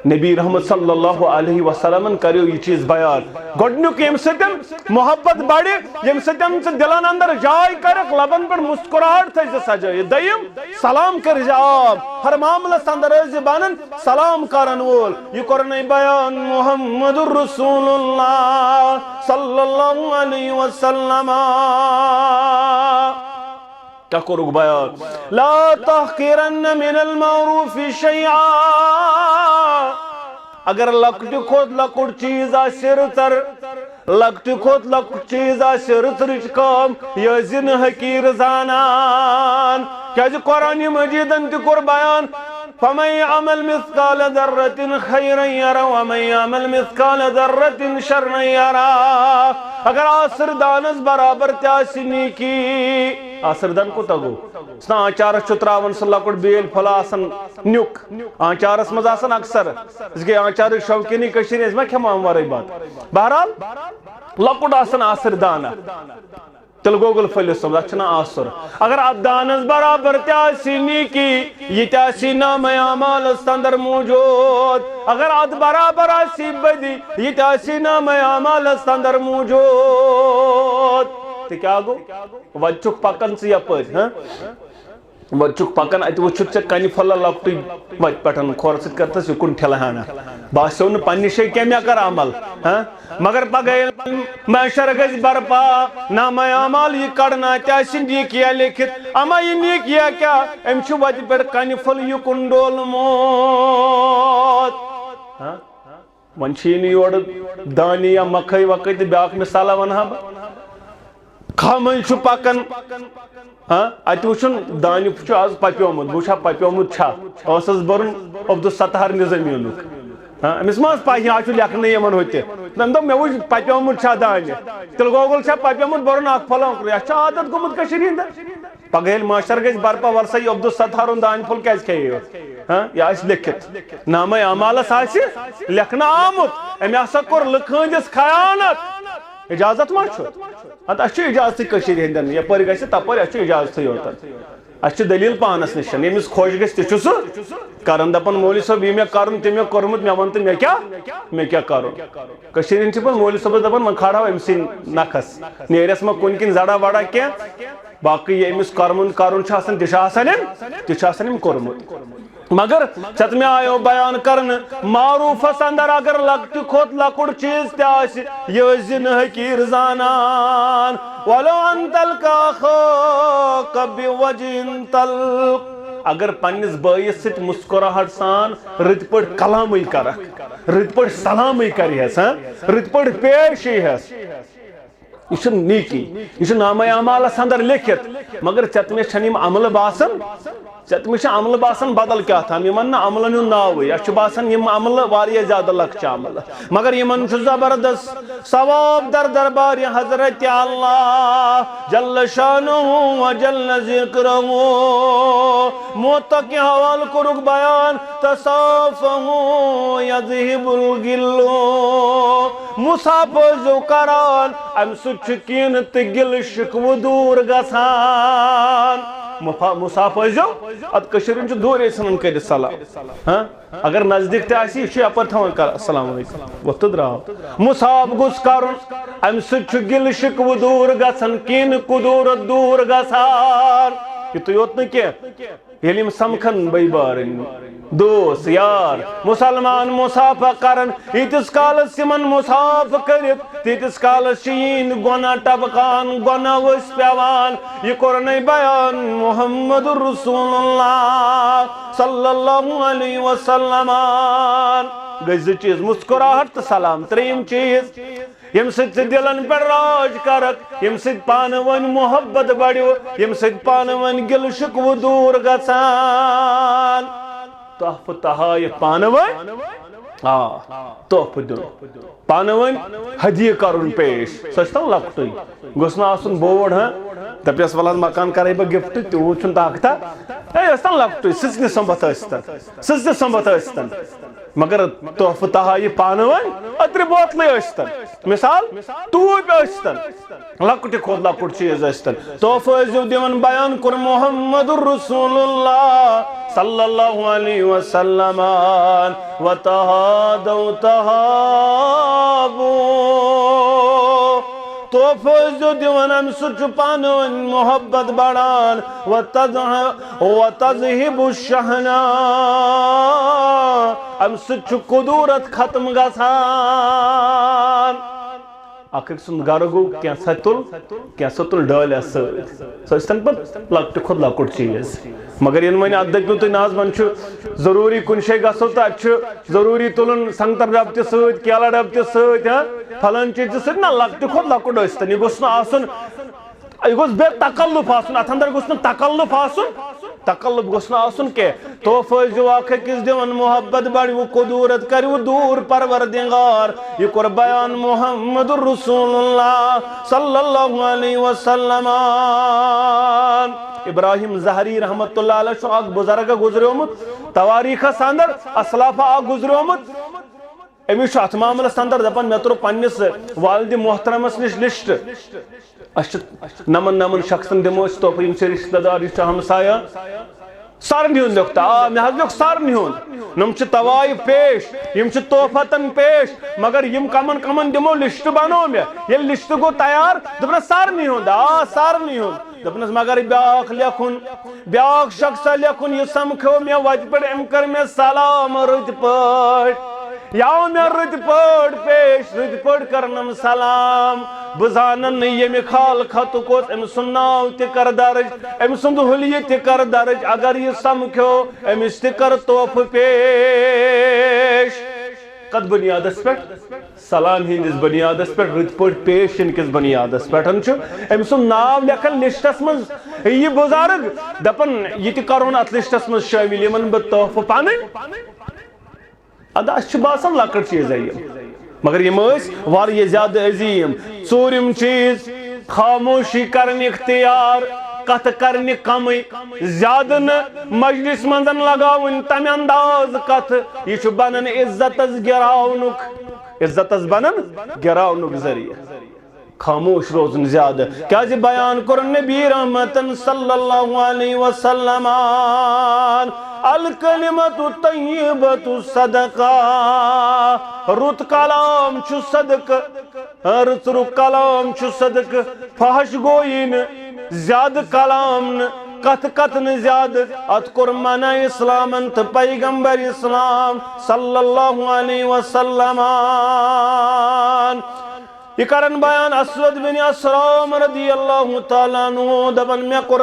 نبی رحمت صلی اللہ علیہ وسلمن کریو یہِ چیز بیان۔ گۄڈنیُک ییٚمہِ سۭتۍ محبت بڑِ، ییٚمہِ سۭتۍ ژٕ دلن اندر جاے کرکھ، لبن پٮ۪ٹھ مسکراہٹ تھٲے زِ سجٲیِتھ۔ دوٚیِم، سلام کٔرۍ زِ عام، ہر معاملس اندر ٲسۍ زِ بنن سلام کرن وول۔ یہِ کوٚرنَے بیان محمد رسول اللہ صلی اللہ علیہ وسلم۔ کیٛاہ کوٚرُکھ بیان؟ لا تحقرن من المعروف شیئا۔ اگر لۄکٹہِ کھۄتہٕ لۄکُٹ چیز آسہِ رٕژر، لۄکٹہِ کھۄتہٕ لۄکُٹ چیز آسہِ رٕژرٕچ کٲم، یہِ ٲسۍ زِ نہٕ حقیٖر زانان۔ کیٛازِ قرآن مجیدن تہِ کوٚر بیان، فمن يعمل مثقال ذرة خيرا يره ومن يعمل مثقال ذرة شرا يره۔ اگر آسر دانس برابر تہِ آسہِ نیکی، آسر دان کوٗتاہ گوٚو؟ یُس نہٕ آنچارس چھُ تراوان سُہ لۄکُٹ بیل پھوٚلہ آسان نیُک، آنچارس منٛز آسان اکثر، أسۍ گٔے آنچارٕکۍ شوقیٖنٕے کٔشیٖرِ، أسۍ ما کھٮ۪مو امہِ ورٲے بتہٕ؟ بہرحال، لۄکُٹ آسان آسر دانہ۔ تیٚلہِ گوٚو گُل پھٔلِس سُمب، اَتھ چھُ ناو آسُر۔ اگر اَتھ دانَس برابر تہِ آسی نیکی، یہِ تہِ آسی نامہ اعمالَس اندر موجود۔ اگر اَتھ برابر آسی بدی، یہِ تہِ آسی نامہ اعمالَس اندر موجود۔ تہٕ کیٛاہ گوٚو؟ وۄنۍ چھُکھ پَکان ژٕ یَپٲرۍ، ہہ؟ وۄنۍ چھُکھ پکان، اتہِ وُچھُتھ ژےٚ کنہِ پھوٚلہ لۄکٹُے، وتہِ پٮ۪ٹھ کھۄر سۭتۍ کٔرتھس یہِ کُن ٹھِلہٕ ہنا۔ باسیو نہٕ پننہِ جایہِ کینٛہہ مےٚ کر عمل، ہاں؟ مگر پگاہ ییٚلہِ محشر گژھِ برپا، نامہ اعمال یہِ کڑنہٕ، اتہِ آسہِ نیکیا لیکھِتھ۔ اما یہِ نیکیا کیٛاہ؟ أمۍ چھُ وتہِ پٮ۪ٹھ کنہِ پھوٚل یہِ کُن ڈولمُت۔ ہاں؟ وۄنۍ چھِ یہِ نہٕ یورٕ دانہِ یا مکھٕے وکھٕے تہٕ بیٛاکھ مثالہ وَنہٕ ہا بہٕ۔ کھاہ منٛز چھُ پکان، ہاں، اَتہِ وٕچھُن دانہِ چھُ آز پَپیومُت، بہٕ وٕچھا پَپیومُت چھا۔ ٲسَس بَرُن عبدالستار نظامیُنُک۔ ہاں، أمِس ما ٲس پَے، یہِ حظ چھُ لیکھنٕے یِمَن ہُتہِ۔ تٔمۍ دوٚپ، "مےٚ وٕچھ پَپیومُت چھا دانہِ۔" تیٚلہِ گوگل چھا پَپیومُت بَرُن اَکھ پھۄلہ اوٚنکُر۔ یَتھ چھُ عادت گوٚمُت کٔشیٖرِ ہِنٛدٮ۪ن۔ پگاہ ییٚلہِ محشر گژھِ برپا، وَلسا یہِ عبدالستارُن دانہِ پھوٚل کیٛازِ کھیٚیہِ یوت؟ ہاں، یہِ آسہِ لیکھِتھ۔ نامہ اعمالس آسہِ لیکھنہٕ آمُت، أمۍ ہسا کوٚر لُکہٕ ہٕنٛدِس خیانت۔ اجازت ما چھُ؟ اَدٕ اَسہِ چھُ اجازتٕے کٔشیٖرِ ہٕنٛدٮ۪ن، یَپٲرۍ گژھِ تَپٲرۍ، اَسہِ چھُ اجازتٕے یوت۔ اَسہِ چھِ دٔلیٖل پانَس نِش، ییٚمِس خۄش گژھِ تہِ چھُ سُہ کران۔ دَپان، "مولوی صٲب، یہِ مےٚ کرُن، تہِ مےٚ کوٚرمُت، مےٚ وَن تہٕ مےٚ کیٛاہ، مےٚ کیٛاہ کرُن؟" کٔشیٖرِ ہٕنٛدۍ چھِ پَتہٕ مولوی صٲبَس دَپان، "وۄنۍ کھالہو أمۍ سٕے نَکھَس، نیرٮ۪س ما کُنہِ کِنۍ زَڑا وَڑا کینٛہہ؟" باقٕے ییٚمِس کرمُن کرُن چھُ آسان، تہِ چھُ آسان أمۍ، تہِ چھُ آسان أمۍ کوٚرمُت۔ مگر ژےٚ تہٕ مےٚ آیو بیان کرنہٕ، معروفس اندر اگر لۄکٹہِ کھۄتہٕ لۄکُٹ چیٖز تہِ آسہِ، یہِ ٲسۍ زِ نہٕ حقیٖر زانان۔ ولو ان تلقى اخاك بوجه طلق، اگر پننِس بٲیِس سۭتۍ مسکراہٹ سان رٕتۍ پٲٹھۍ کلامٕے کرکھ، رٕتۍ پٲٹھۍ سلامٕے کرِہس، ہاں، رٕتۍ پٲٹھۍ پیش ییہس۔ یہِ چھُ نیکی، یہِ چھُ نامہ اعمالس اندر لیکھِتھ، مگر ژےٚ تہٕ مےٚ چھَنہٕ یِم عملہٕ باسان، ژےٚ تہٕ مےٚ چھِ عملہٕ باسان بدل کیٛاہ تام، یِمن نہٕ عملن ہُنٛد ناوٕے، اَسہِ چھُ باسان یِم عملہٕ واریاہ زیادٕ لۄکچہِ عملہٕ، مگر یِمن چھُ زبردست ثواب در دربارِ حضرت اللہ جل شانہ و جل ذکرہ۔ موت کہِ حوالہٕ کوٚرُکھ بیان، تصافحوا یذہب الغل۔ مصافحہ ٲسۍزیو کران، اَمہِ سۭتۍ چھُ کینہٕ تہٕ گِلہٕ شِکوٕ دوٗر گژھان۔ مفا-، مصافحہ ٲسۍزیو، اَتھ کٔشیٖرِ ہُنٛد چھُ دوٗرے ژھٕنان کٔرِتھ سلام۔ ہاں؟ اگر نزدیٖک تہِ آسہِ، یہِ چھُ یپٲرۍ تھاوان کر-، السلام علیکم، وۄتھ تہٕ درٛاو۔ مصافحہ گوٚژھ کرُن، اَمہِ سۭتۍ چھُ گِلہٕ شِکوٕ دوٗر گژھان، کینہٕ کُدوٗرت دوٗر گژھان۔ یُتُے یوت نہٕ کینٛہہ، ییٚلہِ یِم سمکھن بٲے بارٕنۍ، دوس، یار، مُسلمان مُصافحہ کرن، ییٖتِس کالس یِمن مُصافحہ کٔرِتھ، تیٖتِس کالس چھِ یِہِنٛدۍ گۄناہ ٹپکان، گۄناہ ؤسۍ پٮ۪وان۔ یہِ کوٚرنے بیان محمد رسول اللہ صلی اللہ علیہ وسلمن۔ گٔے زٕ چیٖز، مسکراہٹ تہٕ سلام۔ ترٛیٚیِم چیٖز، ییٚمہِ سۭتۍ ژٕ دِلن پٮ۪ٹھ راج کرکھ، ییٚمہِ سۭتۍ پانہٕ ؤنۍ محبت بڑِ، ییٚمہِ سۭتۍ پانہٕ ؤنۍ گِلہٕ شِکوٕ دوٗر گژھان۔ تحفہٕ تحائف پانہٕ ؤنۍ، آ، تحفہٕ دیُن۔ پانہٕ ؤنۍ ہدیہِ کرُن پیش۔ سُہ ٲسۍ تن لۄکٹُے، گوٚژھ نہٕ آسُن بوڑ، ہاں، دپیس، "ولہٕ حظ مکان کرے بہٕ گفٹ"، تیوٗت چھُنہٕ طاقتہ۔ ہے، ٲسۍ تن لۄکٹُے، سٕژنہِ سُمبتھ ٲسۍ تن، سٕژنہِ سُمبتھ ٲسۍ تن۔ مگر تحفہٕ تحائف پانہٕ ؤنۍ، عطرِ بوتلٕے ٲسۍ تن، مثال، ٹوٗپۍ ٲسۍ تن، لۄکٹہِ کھۄتہٕ لۄکُٹ چیٖز ٲسۍ تن، تحفہٕ ٲسۍزیو دِوان۔ بیان کوٚر محمد رسول اللہ صلی اللہ علیہ وسلم، وتحادوا تحابوا۔ تحفہٕ ٲسۍزیو دِوان، اَمہِ سۭتۍ چھُ پانہٕ ؤنۍ محبت بڑان۔ وتذہ-، وتذہب الشحناء، اَمہِ سۭتۍ چھُ کُدوٗرت ختم گژھان۔ اکھ أکۍ سُنٛد گرٕ گوٚو، کینٛژھا تُل، کینٛژھا تُل ڈٲلۍ اَسہِ سۭتۍ۔ سُہ ٲسۍ تن پتہٕ لۄکٹہِ کھۄتہٕ لۄکُٹ چیٖز۔ مگر یِنہٕ وۄنۍ اَتھ دٔپِو تُہۍ، نہ حظ، وۄنۍ چھُ ضروٗری کُنہِ جایہِ گژھو تہٕ اَتہِ چھُ ضروٗری تُلُن سنگتر ڈبہٕ تہِ سۭتۍ، کیلہٕ ڈبہٕ تہِ سۭتۍ، ہاں، پھلٲنۍ چیٖز تہِ سۭتۍ۔ نہ، لۄکٹہِ کھۄتہٕ لۄکُٹ ٲسۍ تن، یہِ گوٚژھ نہٕ آسُن، یہِ گوٚژھ بے تکلف آسُن، اَتھ اندر گوٚژھ نہٕ تکلف آسُن، تکلف گوٚژھ نہٕ آسُن کینٛہہ۔ تحفہٕ ٲسۍزیو اکھ أکِس دِوان، محبت بڑِوٕ، کدورت کٔرِوٕ دوٗر پروردگار۔ یہِ کوٚر بیان محمد رسول اللہ صلی اللہ علیہ وسلم۔ ابراہیم زہری رحمت اللہ علیہ چھُ اکھ بزرگ گزریومُت، تواریخس اندر اسلافہ اکھ گزریومُت۔ أمِس چھُ اتھ معاملس اندر دپان، مےٚ ترٛوو پننِس والدِ محترمس نِش لسٹ۔ اسہِ چھِ نمن نمن شخصن دِمو أسۍ تحفہٕ، یِم چھِ رشتہٕ دار، یہِ چھُ ہمسایہ۔ سارنٕے ہُنٛد لیوٚکھ تہٕ آ، مےٚ حظ لیوٚکھ سارنٕے ہُنٛد۔ یِم چھِ تحائف پیش، یِم چھِ تحفتن پیش، مگر یِم کمن کمن دِمو، لسٹ بنوو مےٚ۔ ییٚلہِ لسٹ گوٚو تیار، دوٚپنس سارنٕے ہُنٛد، آ سارنٕے ہُنٛد۔ دوٚپنس مگر بیٛاکھ لیکھُن، بیٛاکھ شخصا لیکھُن، یہِ سمکھیو مےٚ وتہِ پٮ۪ٹھ، أمۍ کٔر مےٚ سلام رٕتۍ پٲٹھۍ۔ یہِ آو مےٚ رٕتۍ پٲٹھۍ پیش، رٕتۍ پٲٹھۍ کٔرنم سلام۔ بہٕ زانن نہٕ ییٚمہِ خال خطُک اوس، أمۍ سُنٛد ناو تہِ کر درٕج، أمۍ سُنٛد حلیہِ تہِ کر درٕج۔ اگر یہِ سمکھیو، أمِس تہِ کر تحفہٕ پیش۔ کتھ بنیادس پٮ۪ٹھ؟ سلام ہٕنٛدِس بنیادس پٮ۪ٹھ، رٕتۍ پٲٹھۍ پیش یِنہٕ کِس بنیادس پٮ۪ٹھ چھُ أمۍ سُنٛد ناو لیکھان لسٹس منٛز۔ یہِ بُزرگ دپان، یہِ تہِ کرون اتھ لسٹس منٛز شٲمِل، یِمن بہٕ تحفہٕ پنٕنۍ۔ ادا، اسہِ چھُ باسان لۄکٕٹ چیٖزے یِم، مگر یِم ٲسۍ واریاہ زیادٕ عظیٖم۔ ژوٗرِم چیٖز، خاموشی کرٕنۍ اختیار، کتھ کرنہِ کمٕے، زیادٕ نہٕ۔ مجلس منٛز لگاوٕنۍ تمہِ انداز کتھ، یہِ چھُ بنان عزتس گراونُک، عزتس بنان گراونُک ذٔریعہٕ۔ خاموش روزُن زیادٕ۔ کیازِ بیان کوٚر نبی رحمتن صلی اللہ علیہ وسلم، الکلمۃ الطیبۃ صدقہ، رُت کلام چھُ صدقہٕ، رٕژ رُت کلام چھُ صدقہٕ، فحش گویی نہٕ، زیادٕ کلام نہٕ، کتھ کتھ نہٕ زیادٕ۔ اتھ کوٚر منع اسلامن تہٕ پیغمبر اسلام صلی اللہ علیہ وسلم۔ یہِ کرن بیان اسود بن اسرام رضی اللہ تعالیٰ عنہ، دپان، مےٚ کوٚر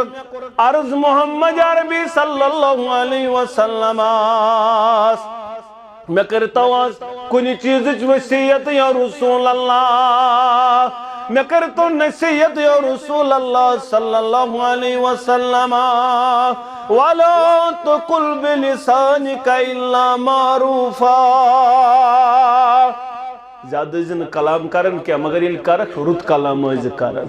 عرض محمد عربی صلی اللہ علیہ وسلمس، مےٚ کٔرتو از کُنہِ چیٖزٕچ وصیت یا رسول اللہ، مےٚ کٔرتو نصیحت یا رسول اللہ صلی اللہ علیہ وسلم، ولا تقل بلسانک الا معروفا۔ زیادٕ ٲسۍ زِ نہٕ کلام کران کینٛہہ، مگر ییٚلہِ کرکھ، رُت کلام ٲسۍ زِ کران۔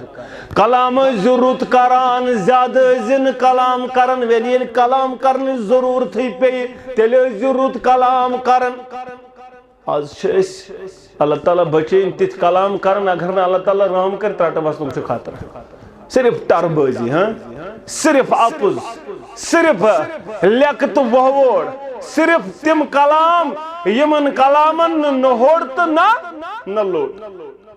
کلام ٲسۍ زِ رُت کران، زیادٕ ٲسۍ زِ نہٕ کلام کران۔ وۄنۍ ییٚلہِ کلام کرنٕچ ضروٗرتھٕے پیٚیہِ، تیٚلہِ ٲسۍ زِ رُت کلام کران۔ آز چھِ أسۍ، اللہ تعالیٰ بچٲیِن، تِتھۍ کلام کران، اگر نہٕ اللہ تعالیٰ رحم کرِ، ترٛٹہٕ وسنُک چھُ خطرٕ۔ صرف ٹربٲزی، ہاں؟ صرف اپُز، صرف لیٚکہٕ تہٕ وۄہوٲڑ، صرف تِم کلام، یِمن کلامن نہٕ نہٕ ہوٚڑ تہٕ نہ، نہ لوٚڑ۔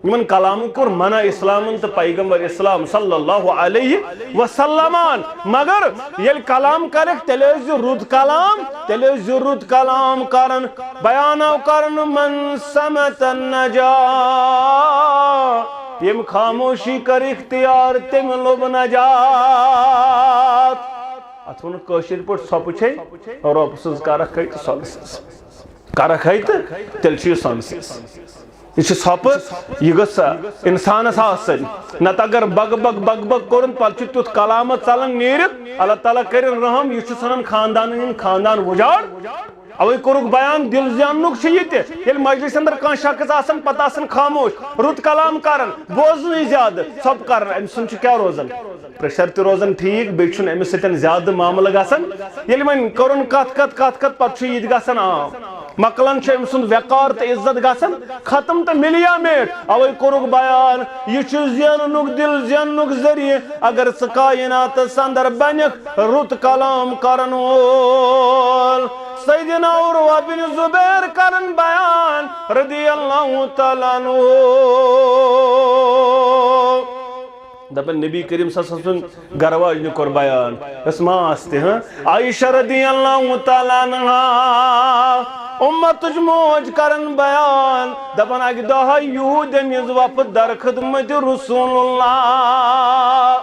یِمن کلامن کوٚر منع اسلامن تہٕ پیغمبر اسلام صلی اللہ علیہ وسلمن۔ مگر ییٚلہِ کلام کرکھ، تیٚلہِ ٲسۍ زِ رُت کلام، تیٚلہِ ٲسۍ زِ رُت کلام کران۔ بیان آو کرنہٕ، من صمت نجا، ییٚمۍ خاموشی کٔر اختیار، تٔمۍ لوٚب نجات۔ اتھ ووٚن کٲشِر پٲٹھۍ، سۄپہٕ چھے رۄب سٕنٛز، کرکھ ہے تہٕ سۄنہٕ سٕنٛز۔ کرکھ ہے تہٕ تیٚلہِ چھُ یہِ سۄنہٕ سٕنٛز۔ یہِ چھِ سۄپہٕ، یہِ گٔژھ انسانس آسٕنۍ۔ نتہٕ اگر بگ بگ بگ بگ کوٚرُن، پتہٕ چھُ تیُتھ کلامہ ژلان نیٖرِتھ، اللہ تعالیٰ کٔرِن رحم، یہِ چھُ ژھٕنان خاندانن ہُنٛد خاندان وُجاڑ۔ اوے کوٚرُکھ بیان، دِل زیننُک چھُ یہِ تہِ۔ ییٚلہِ مجلسہِ اندر کانٛہہ شخص آسان، پتہٕ آسان خاموش، رُت کلام کران، بوزنٕے زیادٕ، ژھۄپہٕ کران، أمۍ سُنٛد چھُ کیٛاہ روزان؟ پریشر تہِ روزان ٹھیٖک، بیٚیہِ چھُنہٕ أمِس سۭتۍ زیادٕ معاملہٕ گژھان۔ ییٚلہِ وۄنۍ کوٚرُن کتھ کتھ، کتھ کتھ، پتہٕ چھُ یہِ تہِ گژھان عام۔ مۄکلان چھُ أمۍ سُنٛد وقار تہٕ عزت گژھان ختم تہٕ مِلیے میٹ۔ اوے کوٚرُکھ بیان، یہِ چھُ زیننُک، دِل زیننُک ذٔریعہٕ۔ اگر ژٕ کائناتس اندر بنکھ رُت کلام کرن وول۔ سیدنا عروہ بن زبیر کرن بیان رضی اللہ تعالیٰ عنہ۔ دپان نبی کریم صلی اللہ علیہ وسلم سٕنٛز گرٕ واجنہِ کوٚر بیان، یۄس ماس تہِ، ہاں، عائشہ رضی اللہ تعالیٰ عنہا، امتٕچ موج کران بیان، دپان اکہِ دۄہ آے یہودین ہٕنٛز وفد در خدمت رسول اللہ۔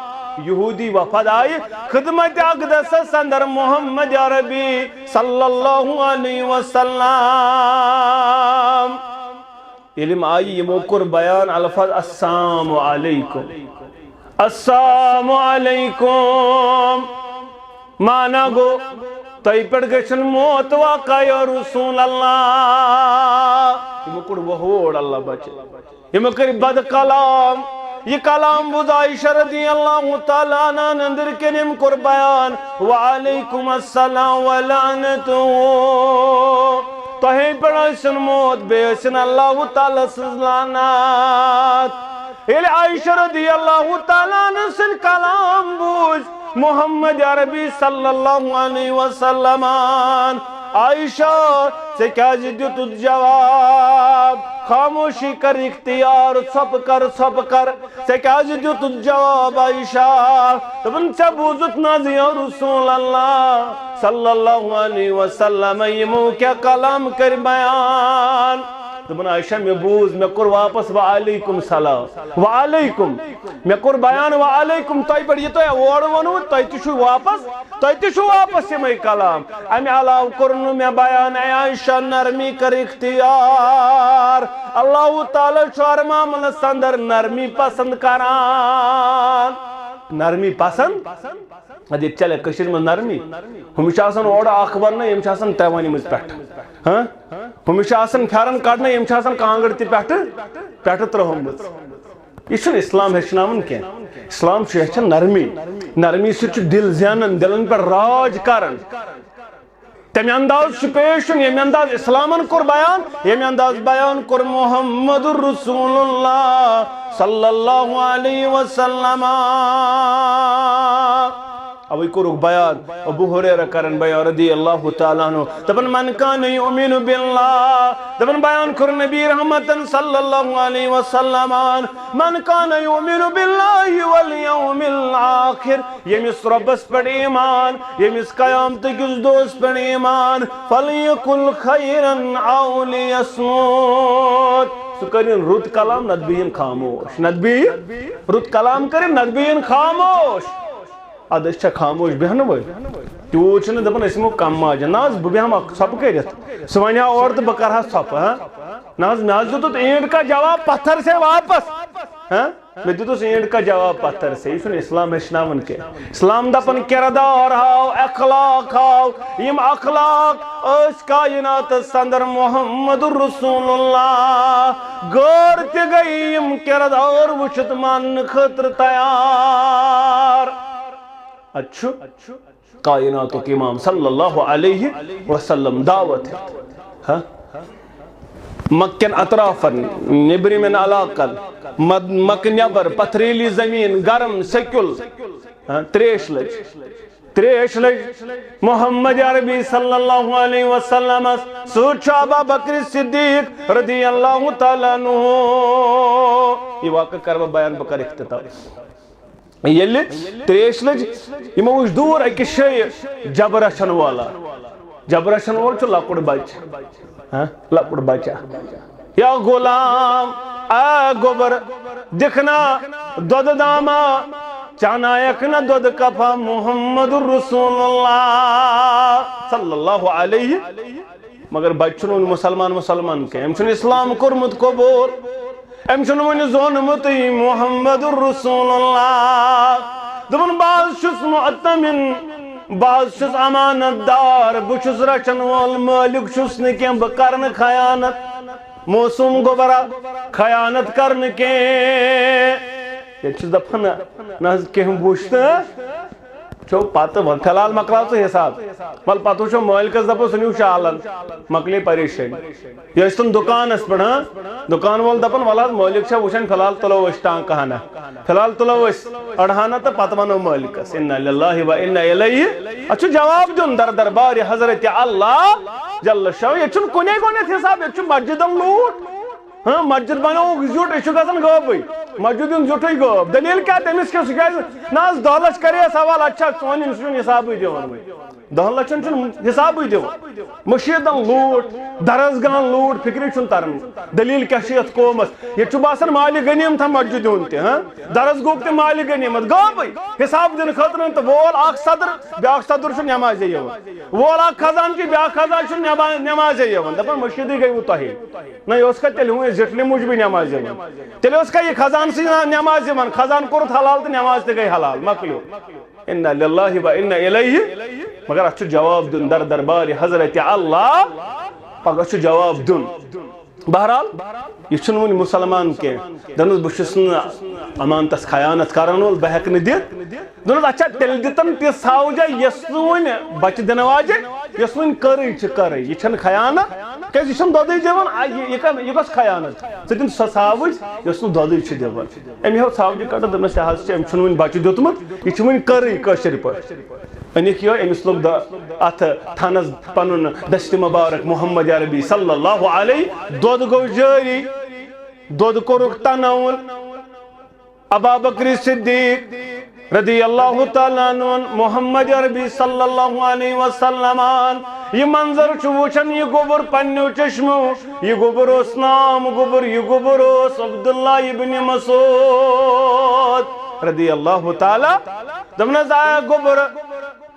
یہودی وفد آیہِ خدمت اقدسس اندر محمد عربی صلی اللہ علیہ وسلم۔ ییٚلہِ یِم آیہِ، یِمو کوٚر بیان الفاظ، السلام علیکم، السلام علیکم۔ معنی گوٚو، تۄہہِ پٮ۪ٹھ گژھن موت واقع یا رسول اللہ۔ یِمو کوٚر وۄہوڑ، اللہ بچٲے۔ یِمو کٔرۍ بد کلام۔ یہِ کلام بوٗز عائشہ رضی اللہ تعالیٰ عنہَن أنٛدٕرۍ کِنۍ، أمۍ کوٚر بیان، وعلیکم السلام ولعنتہ۔ تۄہے پٮ۪ٹھ ٲسِن موت، بیٚیہِ ٲسِن اللہ تعالیٰ سٕنٛز لعنت۔ ییٚلہِ عائشہ رضی اللہ تعالیٰ عنہ سٕنٛدۍ کلام بوٗزۍ محمد عربی صلی اللہ علیہ وسلمن، عائشہ، ژےٚ کیٛازِ دیُتُتھ جواب؟ خاموشی کر اختیار، ژھۄپہٕ کر، ژھۄپہٕ کر۔ ژےٚ کیٛازِ دیُتُتھ جواب عائشہ؟ دوٚپُن، ژےٚ بوٗزُتھ نہ حظ یا رسول اللہ صلی اللہ علیہ وسلم یِمو کیٛاہ کلام کٔرۍ بیان؟ دوٚپُن، عائشہ، مےٚ بوٗز، مےٚ کوٚر واپس وعلیکم سلام، وعلیکم۔ مےٚ کوٚر بیان وعلیکم، تۄہہِ پٮ۪ٹھ یہِ تۄہہِ اورٕ ووٚنوٕ، تۄہہِ تہِ چھُو واپس، تۄہہِ تہِ چھُو واپس یِمَے کلام۔ اَمہِ علاوٕ کوٚر نہٕ مےٚ بیان، اے عائشہ، نرمی کر اختیار۔ اللہ تعالیٰ چھُ ہر معاملس اندر نرمی پسند کران۔ نرمی پسند؟ اَدٕ ییٚتہِ چلے کٔشیٖرِ منٛز نرمی۔ ہُمِس چھِ آسان اورٕ اکھ وننہٕ، ییٚمِس چھِ آسان ترٛےٚ ونِمٕژ پٮ۪ٹھٕ۔ ہاں؟ ہُمِس چھِ آسان پھٮ۪رن کڑنہٕ، ییٚمِس چھِ آسان کانٛگٕر تہِ پٮ۪ٹھٕ، پٮ۪ٹھٕ ترٛٲومٕژ۔ یہِ چھُنہٕ اسلام ہیٚچھناوان کینٛہہ۔ اسلام چھُ ہیٚچھان نرمی۔ نرمی سۭتۍ چھُ دِل زینان، دِلن پٮ۪ٹھ راج کران۔ تَمہِ انداز چھُ پیش یُن، ییٚمہِ انداز اسلامن کوٚر بیان، ییٚمہِ انداز بیان کوٚر محمد رسول اللہ صلی اللہ علیہ وسلم۔ اوے کوٚرُکھ بیان، ابو ہریرہ کرن بیان رضی اللہ تعالیٰ عنہ، دپان، من کان یؤمن باللہ، دپان، بیان کوٚر نبی رحمتن صلی اللہ علیہ وسلمن، من کان یؤمن باللہ والیوم الآخر، ییٚمِس رۄبس پٮ۪ٹھ ایمان، ییٚمِس قیامتہٕ کِس دۄہس پٮ۪ٹھ ایمان، فلیقل خیرا او لیصمت، سُہ کٔرِن رُت کلام، نتہٕ بِہِن خاموش، نتہٕ بِہِن رُت کلام کٔرِن، نتہٕ بِہِن خاموش۔ ادٕ أسۍ چھا خاموش بیٚہنہٕ وٲلۍ؟ تیوٗت چھِنہٕ دَپان أسۍ یِمو کم ماجہِ۔ نہ حظ، بہٕ بیٚہمہٕ اکھ ژھۄپہٕ کٔرِتھ۔ سُہ وَنہِ ہا اورٕ تہٕ بہٕ کَرٕ ہا ژھۄپہٕ، ہاں؟ نہ حظ، مےٚ حظ دیُتُتھ اینٹ کا جواب پتھر سے واپس۔ ہاں؟ مےٚ دیُتُس اینٹ کا جواب پتھر سے۔ یہِ چھُنہٕ اسلام ہیٚچھناوان کینٛہہ۔ اسلام دَپان کردار ہاو، اخلاق ہاو۔ یِم اخلاق ٲسۍ کائناتس اندر محمد رسول اللہ۔ غٲر تہِ گٔے یِم کردار وٕچھِتھ ماننہٕ خٲطرٕ تیار۔ اَتہِ چھُ کائناتُک امام صلی اللہ علیہ وسلم دعوت ہیٚتھ۔ ہاں؟ مکہ کٮ۪ن اطرافن، نیٚبرِمٮ۪ن علاقن، مد-، مکہ نٮ۪بر، پتھریلی زمین، گرم، سیٚکیُل، ہاں، تریش لٔج۔ تریش لٔج محمد عربی صلی اللہ علیہ وسلمس۔ سۭتۍ چھُ ابا بکر صدیق رضی اللہ تعالیٰ عنہ۔ یہِ واقعہٕ کرٕ بہٕ بیان، بہٕ کرٕ اختتام۔ ییٚلہِ تریش لٔج، یِمو وٕچھ دوٗر أکِس جایہِ جبہٕ رچھن وول۔ جبہٕ رچھن وول چھُ لۄکُٹ بچہٕ۔ ہاں؟ لۄکُٹ بچہ۔ یا غلام، اے گوٚبر، دِکھ نا دۄدٕ داما، چانایکھ نا دۄدٕ کپا، محمد رسول اللہ صلی اللہ علیہ۔ مگر بچہِ چھُنہٕ وُنہِ مُسلمان، مُسلمان کینٛہہ۔ أمۍ چھُنہٕ اسلام کوٚرمُت قبوٗل۔ أمۍ چھُنہٕ وُنہِ زونمُتٕے محمد رسول اللہ۔ دوٚپُن، بہٕ حظ چھُس مؤتمن، بہٕ حظ چھُس امانت دار، بہٕ چھُس رچھن وول، مٲلِک چھُس نہٕ کینٛہہ، بہٕ کرٕ نہٕ خیانت۔ معصوم گوٚبرا، خیانت کرنہٕ کینٛہہ۔ ییٚتہِ چھُس دپان، نہ، نہ حظ کینٛہہ وُچھ تہٕ چھو پتہٕ وۄنۍ فی الحال مۄکلاو ژٕ حساب۔ وَلہٕ پتہٕ وٕچھو مٲلکس دپو سُہ نیوٗ شالن، مۄکلے پریشٲنی۔ یہِ ٲسۍ تِم دُکانس پٮ۪ٹھ، ہاں؟ دُکان وول دپان، وَلہٕ حظ مٲلِک چھا وٕچھان، فی الحال تُلو أسۍ ٹانٛکہٕ ہنا، فی الحال تُلو أسۍ أڑہانہ تہٕ پتہٕ ونو مٲلکس، انا للہ و انا الیہ۔ اتھ چھُ جواب دیُن در دربارِ حضرت اللہ جل شانہ۔ ییٚتہِ چھُنہٕ کُنے گۄڈٕنٮ۪تھ حساب، ییٚتہِ چھُ مسجدن لوٗٹھ۔ ہاں، مسجد بناووکھ زیُٹھ، أسۍ چھِ گژھان غٲبٕے۔ مسجد ہُنٛد زیُٹھٕے غٲب۔ دٔلیٖل کیٛاہ؟ تٔمِس کیٛاہ؟ سُہ کیٛازِ؟ نہ حظ، دَہ لَچھ کَرے سوال، اَتہِ چھا سون، أمِس چھُنہٕ حِسابٕے دِوان وۄنۍ۔ دَہَن لَچھَن چھُنہٕ حِسابٕے دِوان۔ مٔشیٖدَن لوٗٹھ، درسگاہَن لوٗٹھ، فِکرِ چھُنہٕ تَران۔ دٔلیٖل کیٛاہ چھِ یَتھ قومَس؟ ییٚتہِ چھُ باسان مالِ غنیٖمتھا مسجد ہُنٛد تہِ، ہاں؟ درسگاہُک تہِ مالِ غنیٖمت، غٲبٕے۔ حِساب دِنہٕ خٲطرٕ نہٕ تہٕ وول اَکھ صدر، بیٛاکھ صدر چھُ نٮ۪مازے یِوان۔ وول اَکھ خزانچی، بیٛاکھ خزانہٕ چھُنہٕ نٮ۪ما-، نٮ۪مازے یِوان۔ دَپان مٔشیٖدٕے گٔیوٕ تۄہے۔ نہ، یہِ اوس کَتہِ تیٚلہِ ہُمے زِٹھنہِ موٗجوٗبٕے نٮ۪ماز یِوان۔ تیٚلہِ اوس کَتہِ یہِ خزانہٕ سٕے نا-، نٮ۪ماز یِوان؟ خزانہٕ کوٚرُتھ حلال تہٕ نٮ۪ماز تہِ گٔے حلال، مۄکلیو۔ انا للہ و انا الیہ۔ مگر اَتھ چھُ جواب دیُن در دربارِ حضرت اللہ، پگاہ چھُ جواب دیُن۔ بہرحال، یہِ چھُنہٕ وُنہِ مُسلمان کینٛہہ۔ دَپنَس، بہٕ چھُس نہٕ امانتَس خیانت کرن وول، بہٕ ہٮ۪کہٕ نہٕ دِتھ۔ دوٚپنَس، اچھا، تیٚلہِ دِ تَن تِژھ ساوجہ، یۄس نہٕ وُنہِ بَچہِ دِنہٕ واجہِ، یۄس وُنہِ کٔرٕے چھِ کَرٕے۔ یہِ چھَنہٕ خیانت کیٛازِ؟ یہِ چھَنہٕ دۄدٕے دِوان، آ، یہِ، یہِ کَم-، یہِ کۄس خیانت؟ ژٕ دِ سۄ ساوٕج، یۄس نہٕ دۄدٕے چھِ دِوان۔ أمۍ ہیوٚت ساوجہِ کَٹہٕ، دوٚپنَس، یہِ حظ چھِ، أمۍ چھُنہٕ وُنہِ بَچہِ دیُتمُت، یہِ چھِ وُنہِ کٔرٕے کٲشِرۍ پٲٹھۍ۔ أنِکھ یہِ، أمِس لوٚگ دَ-، اَتھٕ تھنَس پَنُن دستِ مُبارک محمد عربی صلی اللہ علیہ، دۄد گوٚو جٲری، دۄد کوٚرُکھ تناوُل۔ ابا بکر صدیق رضی اللہ تعالیٰ عنہ، محمد عربی صلی اللہ علیہ وسلم، یہِ منظر چھُ وٕچھان، یہِ گوٚبُر پننیو چشمو، یہِ گوٚبُر اوس نام گوٚبُر، یہِ گوٚبُر اوس عبداللہ ابن مسعود رضی اللہ تعالیٰ۔ دوٚپنَس، آ گوٚبُر،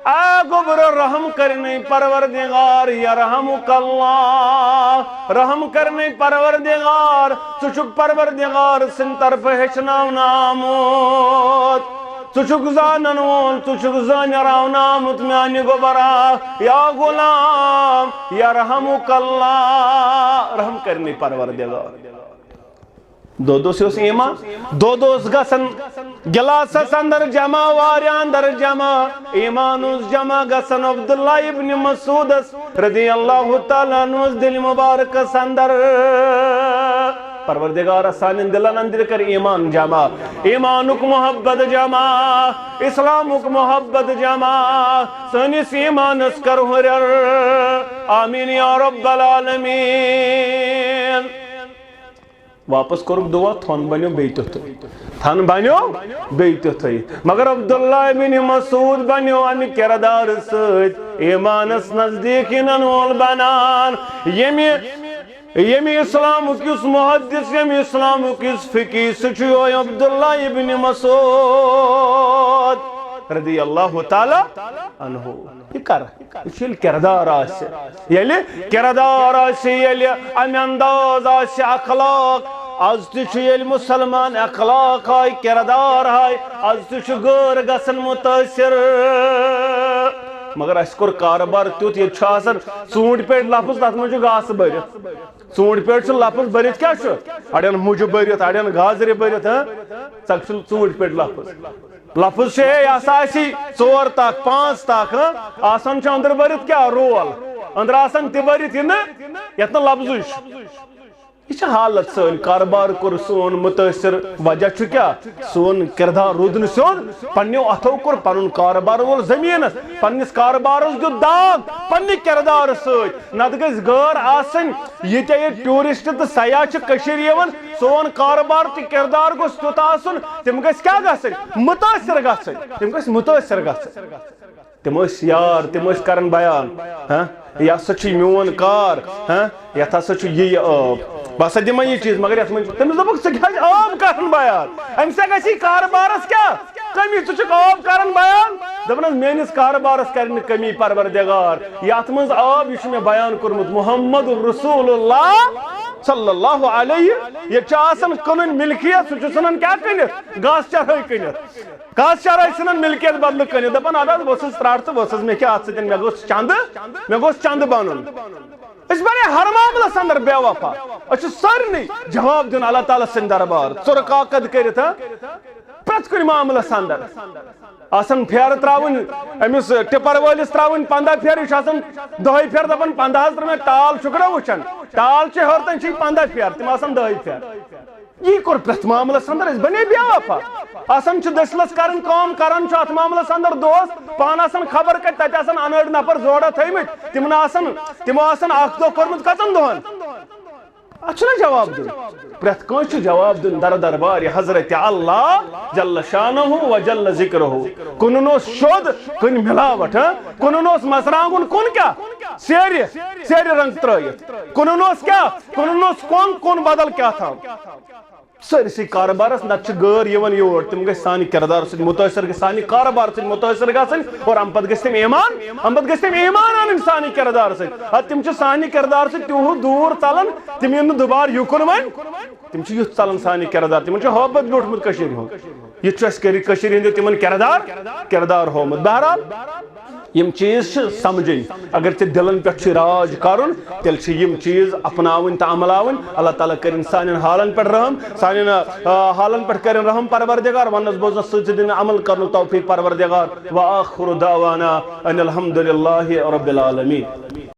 آ گوٚبُر، رحم کٔرِنٕے پروردگار، یرحمک اللہ، رحم کٔرِنٕے پروردگار، ژٕ چھُکھ پروردگار سٕنٛدِ طرفہٕ ہیٚچھناونہٕ آمُت، ژٕ چھُکھ زانن وول، ژٕ چھُکھ زٲنراونہٕ آمُت میانہِ گوٚبرا، یا غلام، یرحمک اللہ، رحم کٔرِنٕے پروردگار۔ دۄد اوس، یہِ اوس ایمان۔ دۄد اوس گژھان گلاسس اندر جمع، وارِ اندر جمع۔ ایمان اوس جمع گژھان۔ عبداللہ ابن مسعودس رضی اللہ تعالیٰ عنہس دِلہِ مبارکس اندر۔ پروردگار سانٮ۪ن دِلن اندر کر ایمان جمع، ایمانُک محبت جمع، اسلامُک محبت جمع۔ سٲنِس ایمانس کر ہُرٮ۪ر۔ آمین یا رب العالمین۔ واپس کوٚرُکھ دُعا، تھن بنیو بیٚیہِ تیُتھُے۔ تھن بنیو بیٚیہِ تیُتھُے۔ مگر عبداللہ ابن مسعود بنیو امہِ کردارٕ سۭتۍ ایمانس نزدیٖک یِنن وول بنان۔ ییٚمہِ، ییٚمہِ اسلامُک یُس محدث، ییٚمہِ اسلامُک یُس فقیہ، سُہ چھُ یِہوٚے عبداللہ ابن مسعود رضی اللہ تعالیٰ عنہ۔ یہِ کر؟ یہِ چھُ ییٚلہِ کردار آسہِ، ییٚلہِ کردار آسہِ، ییٚلہِ امہِ انداز آسہِ اخلاق۔ از تہِ چھُ ییٚلہِ مسلمان اخلاق ہاوِ، کردار ہاوِ، از تہِ چھُ غٲر گژھان متٲثر۔ مگر اسہِ کوٚر کارٕبار تیُتھ، ییٚتہِ چھُ آسان ژوٗنٛٹھۍ پیٹہِ لفظ، تتھ منٛز چھُ گاسہٕ بٔرِتھ۔ ژوٗنٛٹھۍ پیٹہِ چھُ لفظ بٔرِتھ، کیٛاہ چھُ؟ اڑٮ۪ن مُجہِ بٔرِتھ، اڑٮ۪ن گازرِ بٔرِتھ، ہاں؟ ژکھ چھُ ژوٗنٛٹھۍ پیٹہِ لفظ۔ لفظ چھُ ہے، یہِ ہسا آسی ژور تکھ، پانٛژھ تکھ، ہاں؟ آسان چھُ أنٛدرٕ بٔرِتھ کیٛاہ؟ رول۔ أنٛدرٕ آسان تہِ بٔرِتھ یہِ نہٕ، یتھ نہٕ لفظٕے چھُ۔ یہِ چھِ حالت سٲنۍ، کاربار کوٚر سون متٲثر۔ وجہ چھُ کیٛاہ؟ سون کردار روٗد نہٕ سیوٚد، پننیو اتھو کوٚر پنُن کاربار وول زٔمیٖنس، پننِس کاربارس دیُت داغ، پننہِ کردارٕ سۭتۍ۔ نتہٕ گژھِ غٲر آسٕنۍ۔ ییٖتیٛاہ ییٚتہِ ٹوٗرسٹ تہٕ سیاح چھِ کٔشیٖرِ یِوان، سون کاربار تہٕ کردار گوٚژھ تیُتھ آسُن، تِم گٔژھۍ کیٛاہ گژھٕنۍ؟ مُتٲثر گژھٕنۍ۔ تِم گٔژھۍ مُتٲثر گژھٕنۍ۔ تِم ٲسۍ یار، تِم ٲسۍ کران بیان، ہاں، یہِ ہسا چھُ میون کار، ہاں، یتھ ہسا چھُ یہِ، یہِ عٲب۔ بہٕ ہسا دِمے یہِ چیٖز، مگر یتھ منٛز چھُ، تٔمِس دوٚپُکھ، ژٕ کیٛازِ عٲب کران بیان؟ أمِس ہا گژھی کاربارس کیٛاہ کٔمی؟ ژٕ چھُکھ عٲب کران بیان؟ دوٚپنس، میٲنِس کاربارس کرِ نہٕ کٔمی پروردگار۔ یتھ منٛز عٲب، یہِ چھُ مےٚ بیان کوٚرمُت محمد رسول اللہ صلی اللہ علیہ۔ ییٚتہِ چھُ آسان کٕنٕنۍ ملکیت، سُہ چھُ ژھٕنان کیٛاہ کٕنِتھ؟ گاسہٕ چرٲے کٕنِتھ۔ گاسہٕ چرٲے ژھٕنان ملکیت بدلہٕ کٕنِتھ، دپان، اَدٕ حظ ؤژھٕس ترٛٹھ تہٕ ؤژھٕس، مےٚ کیٛاہ اَتھ سۭتۍ، مےٚ گوٚژھ چندٕ، مےٚ گوٚژھ چندٕ بنُن۔ أسۍ بنے ہر معاملس اندر بے وفا۔ أسۍ چھِ سارنٕے جواب دیُن اللہ تعالیٰ سٕنٛدِ دربار، ژُرٕ کاکد کٔرِتھ، ہاں؟ پرٛٮ۪تھ کُنہِ معاملس اندر۔ آسان پھیرٕ ترٛاوٕنۍ، أمِس ٹِپر وٲلِس ترٛاوٕنۍ پنٛداہ پھیرٕ، یہِ چھُ آسان دَہے پھیرٕ دپان، پنٛداہ حظ ترٛٲو مےٚ، ٹال چھُکھ نا وٕچھان؟ ٹال چھِ ہیوٚر تام چھِ پنٛداہ پھیرٕ، تِم آسان دَہے پھیرٕ۔ یی کوٚر پرٛٮ۪تھ معاملس اندر، أسۍ بنے بے وفا۔ آسان چھُ دٔسِلس کرٕنۍ کٲم، کران چھُ اتھ معاملس اندر دوست، پانہٕ آسان خبر کتہِ، تتہِ آسان انٲڑۍ نفر زورہ تھٲومٕتۍ، تِمن آسان، تِمو آسان اکھ دۄہ کوٚرمُت کٔژن دۄہن؟ اتھ چھُنہ جواب دیُن؟ پرٛٮ۪تھ کٲنٛسہِ چھُ جواب دیُن در دربارِ حضرت اللہ جل شانہ و جل ذکرہ۔ کٕنُن اوس شوٚد، کٕنۍ ملاوٹ، ہاں؟ کٕنُن اوس مرژٕوانٛگُن، کُن کیٛاہ؟ سیرِ، سیرِ رنٛگ ترٲیِتھ۔ کٕنُن اوس کیٛاہ؟ کٕنُن اوس کۄنٛگ، کُن بدل کیٛاہ تھام۔ سٲرسٕے کارٕبارس، نتہٕ چھِ غٲر یِوان یور۔ تِم گژھِ سانہِ کردار سۭتۍ مُتٲثر، گژھِ سانہِ کارٕبار سۭتۍ مُتٲثر گژھٕنۍ، اور امہِ پتہٕ گژھِ تِم ایمان، امہِ پتہٕ گژھِ تِم ایمان انٕنۍ سانہِ کردار سۭتۍ۔ ادٕ تِم چھِ سانہِ کردار سۭتۍ تیوٗت دوٗر ژلان، تِم یِن نہٕ دُبارٕ یُکُن وۄنۍ۔ تِم چھِ یُتھ ژلان سانہِ کردار، تِمن چھُ ہٲبت بیوٗٹھمُت کٔشیٖرِ ہُنٛد۔ یُتھ چھُ اَسہِ کٔرِ-، کٔشیٖرِ ہٕنٛدیو تِمن کردار، کردار ہومُت۔ بہرحال، یِم چیٖز چھِ سمجھٕنۍ۔ اگر ژےٚ دِلن پٮ۪ٹھ چھُ راج کرُن، تیٚلہِ چھِ یِم چیٖز اپناوٕنۍ تہٕ عملاوٕنۍ۔ اللہ تعالیٰ کٔرِن سانٮ۪ن حالن پٮ۪ٹھ رحم، سانٮ۪ن، آ، حالن پٮ۪ٹھ کٔرِن رحم پروردگار۔ وننس بوزنس سۭتۍ سۭتۍ دِنۍ عمل کرنُک توفیق پروردگار۔ وآخر دعوانا ان الحمد للہ رب العالمین۔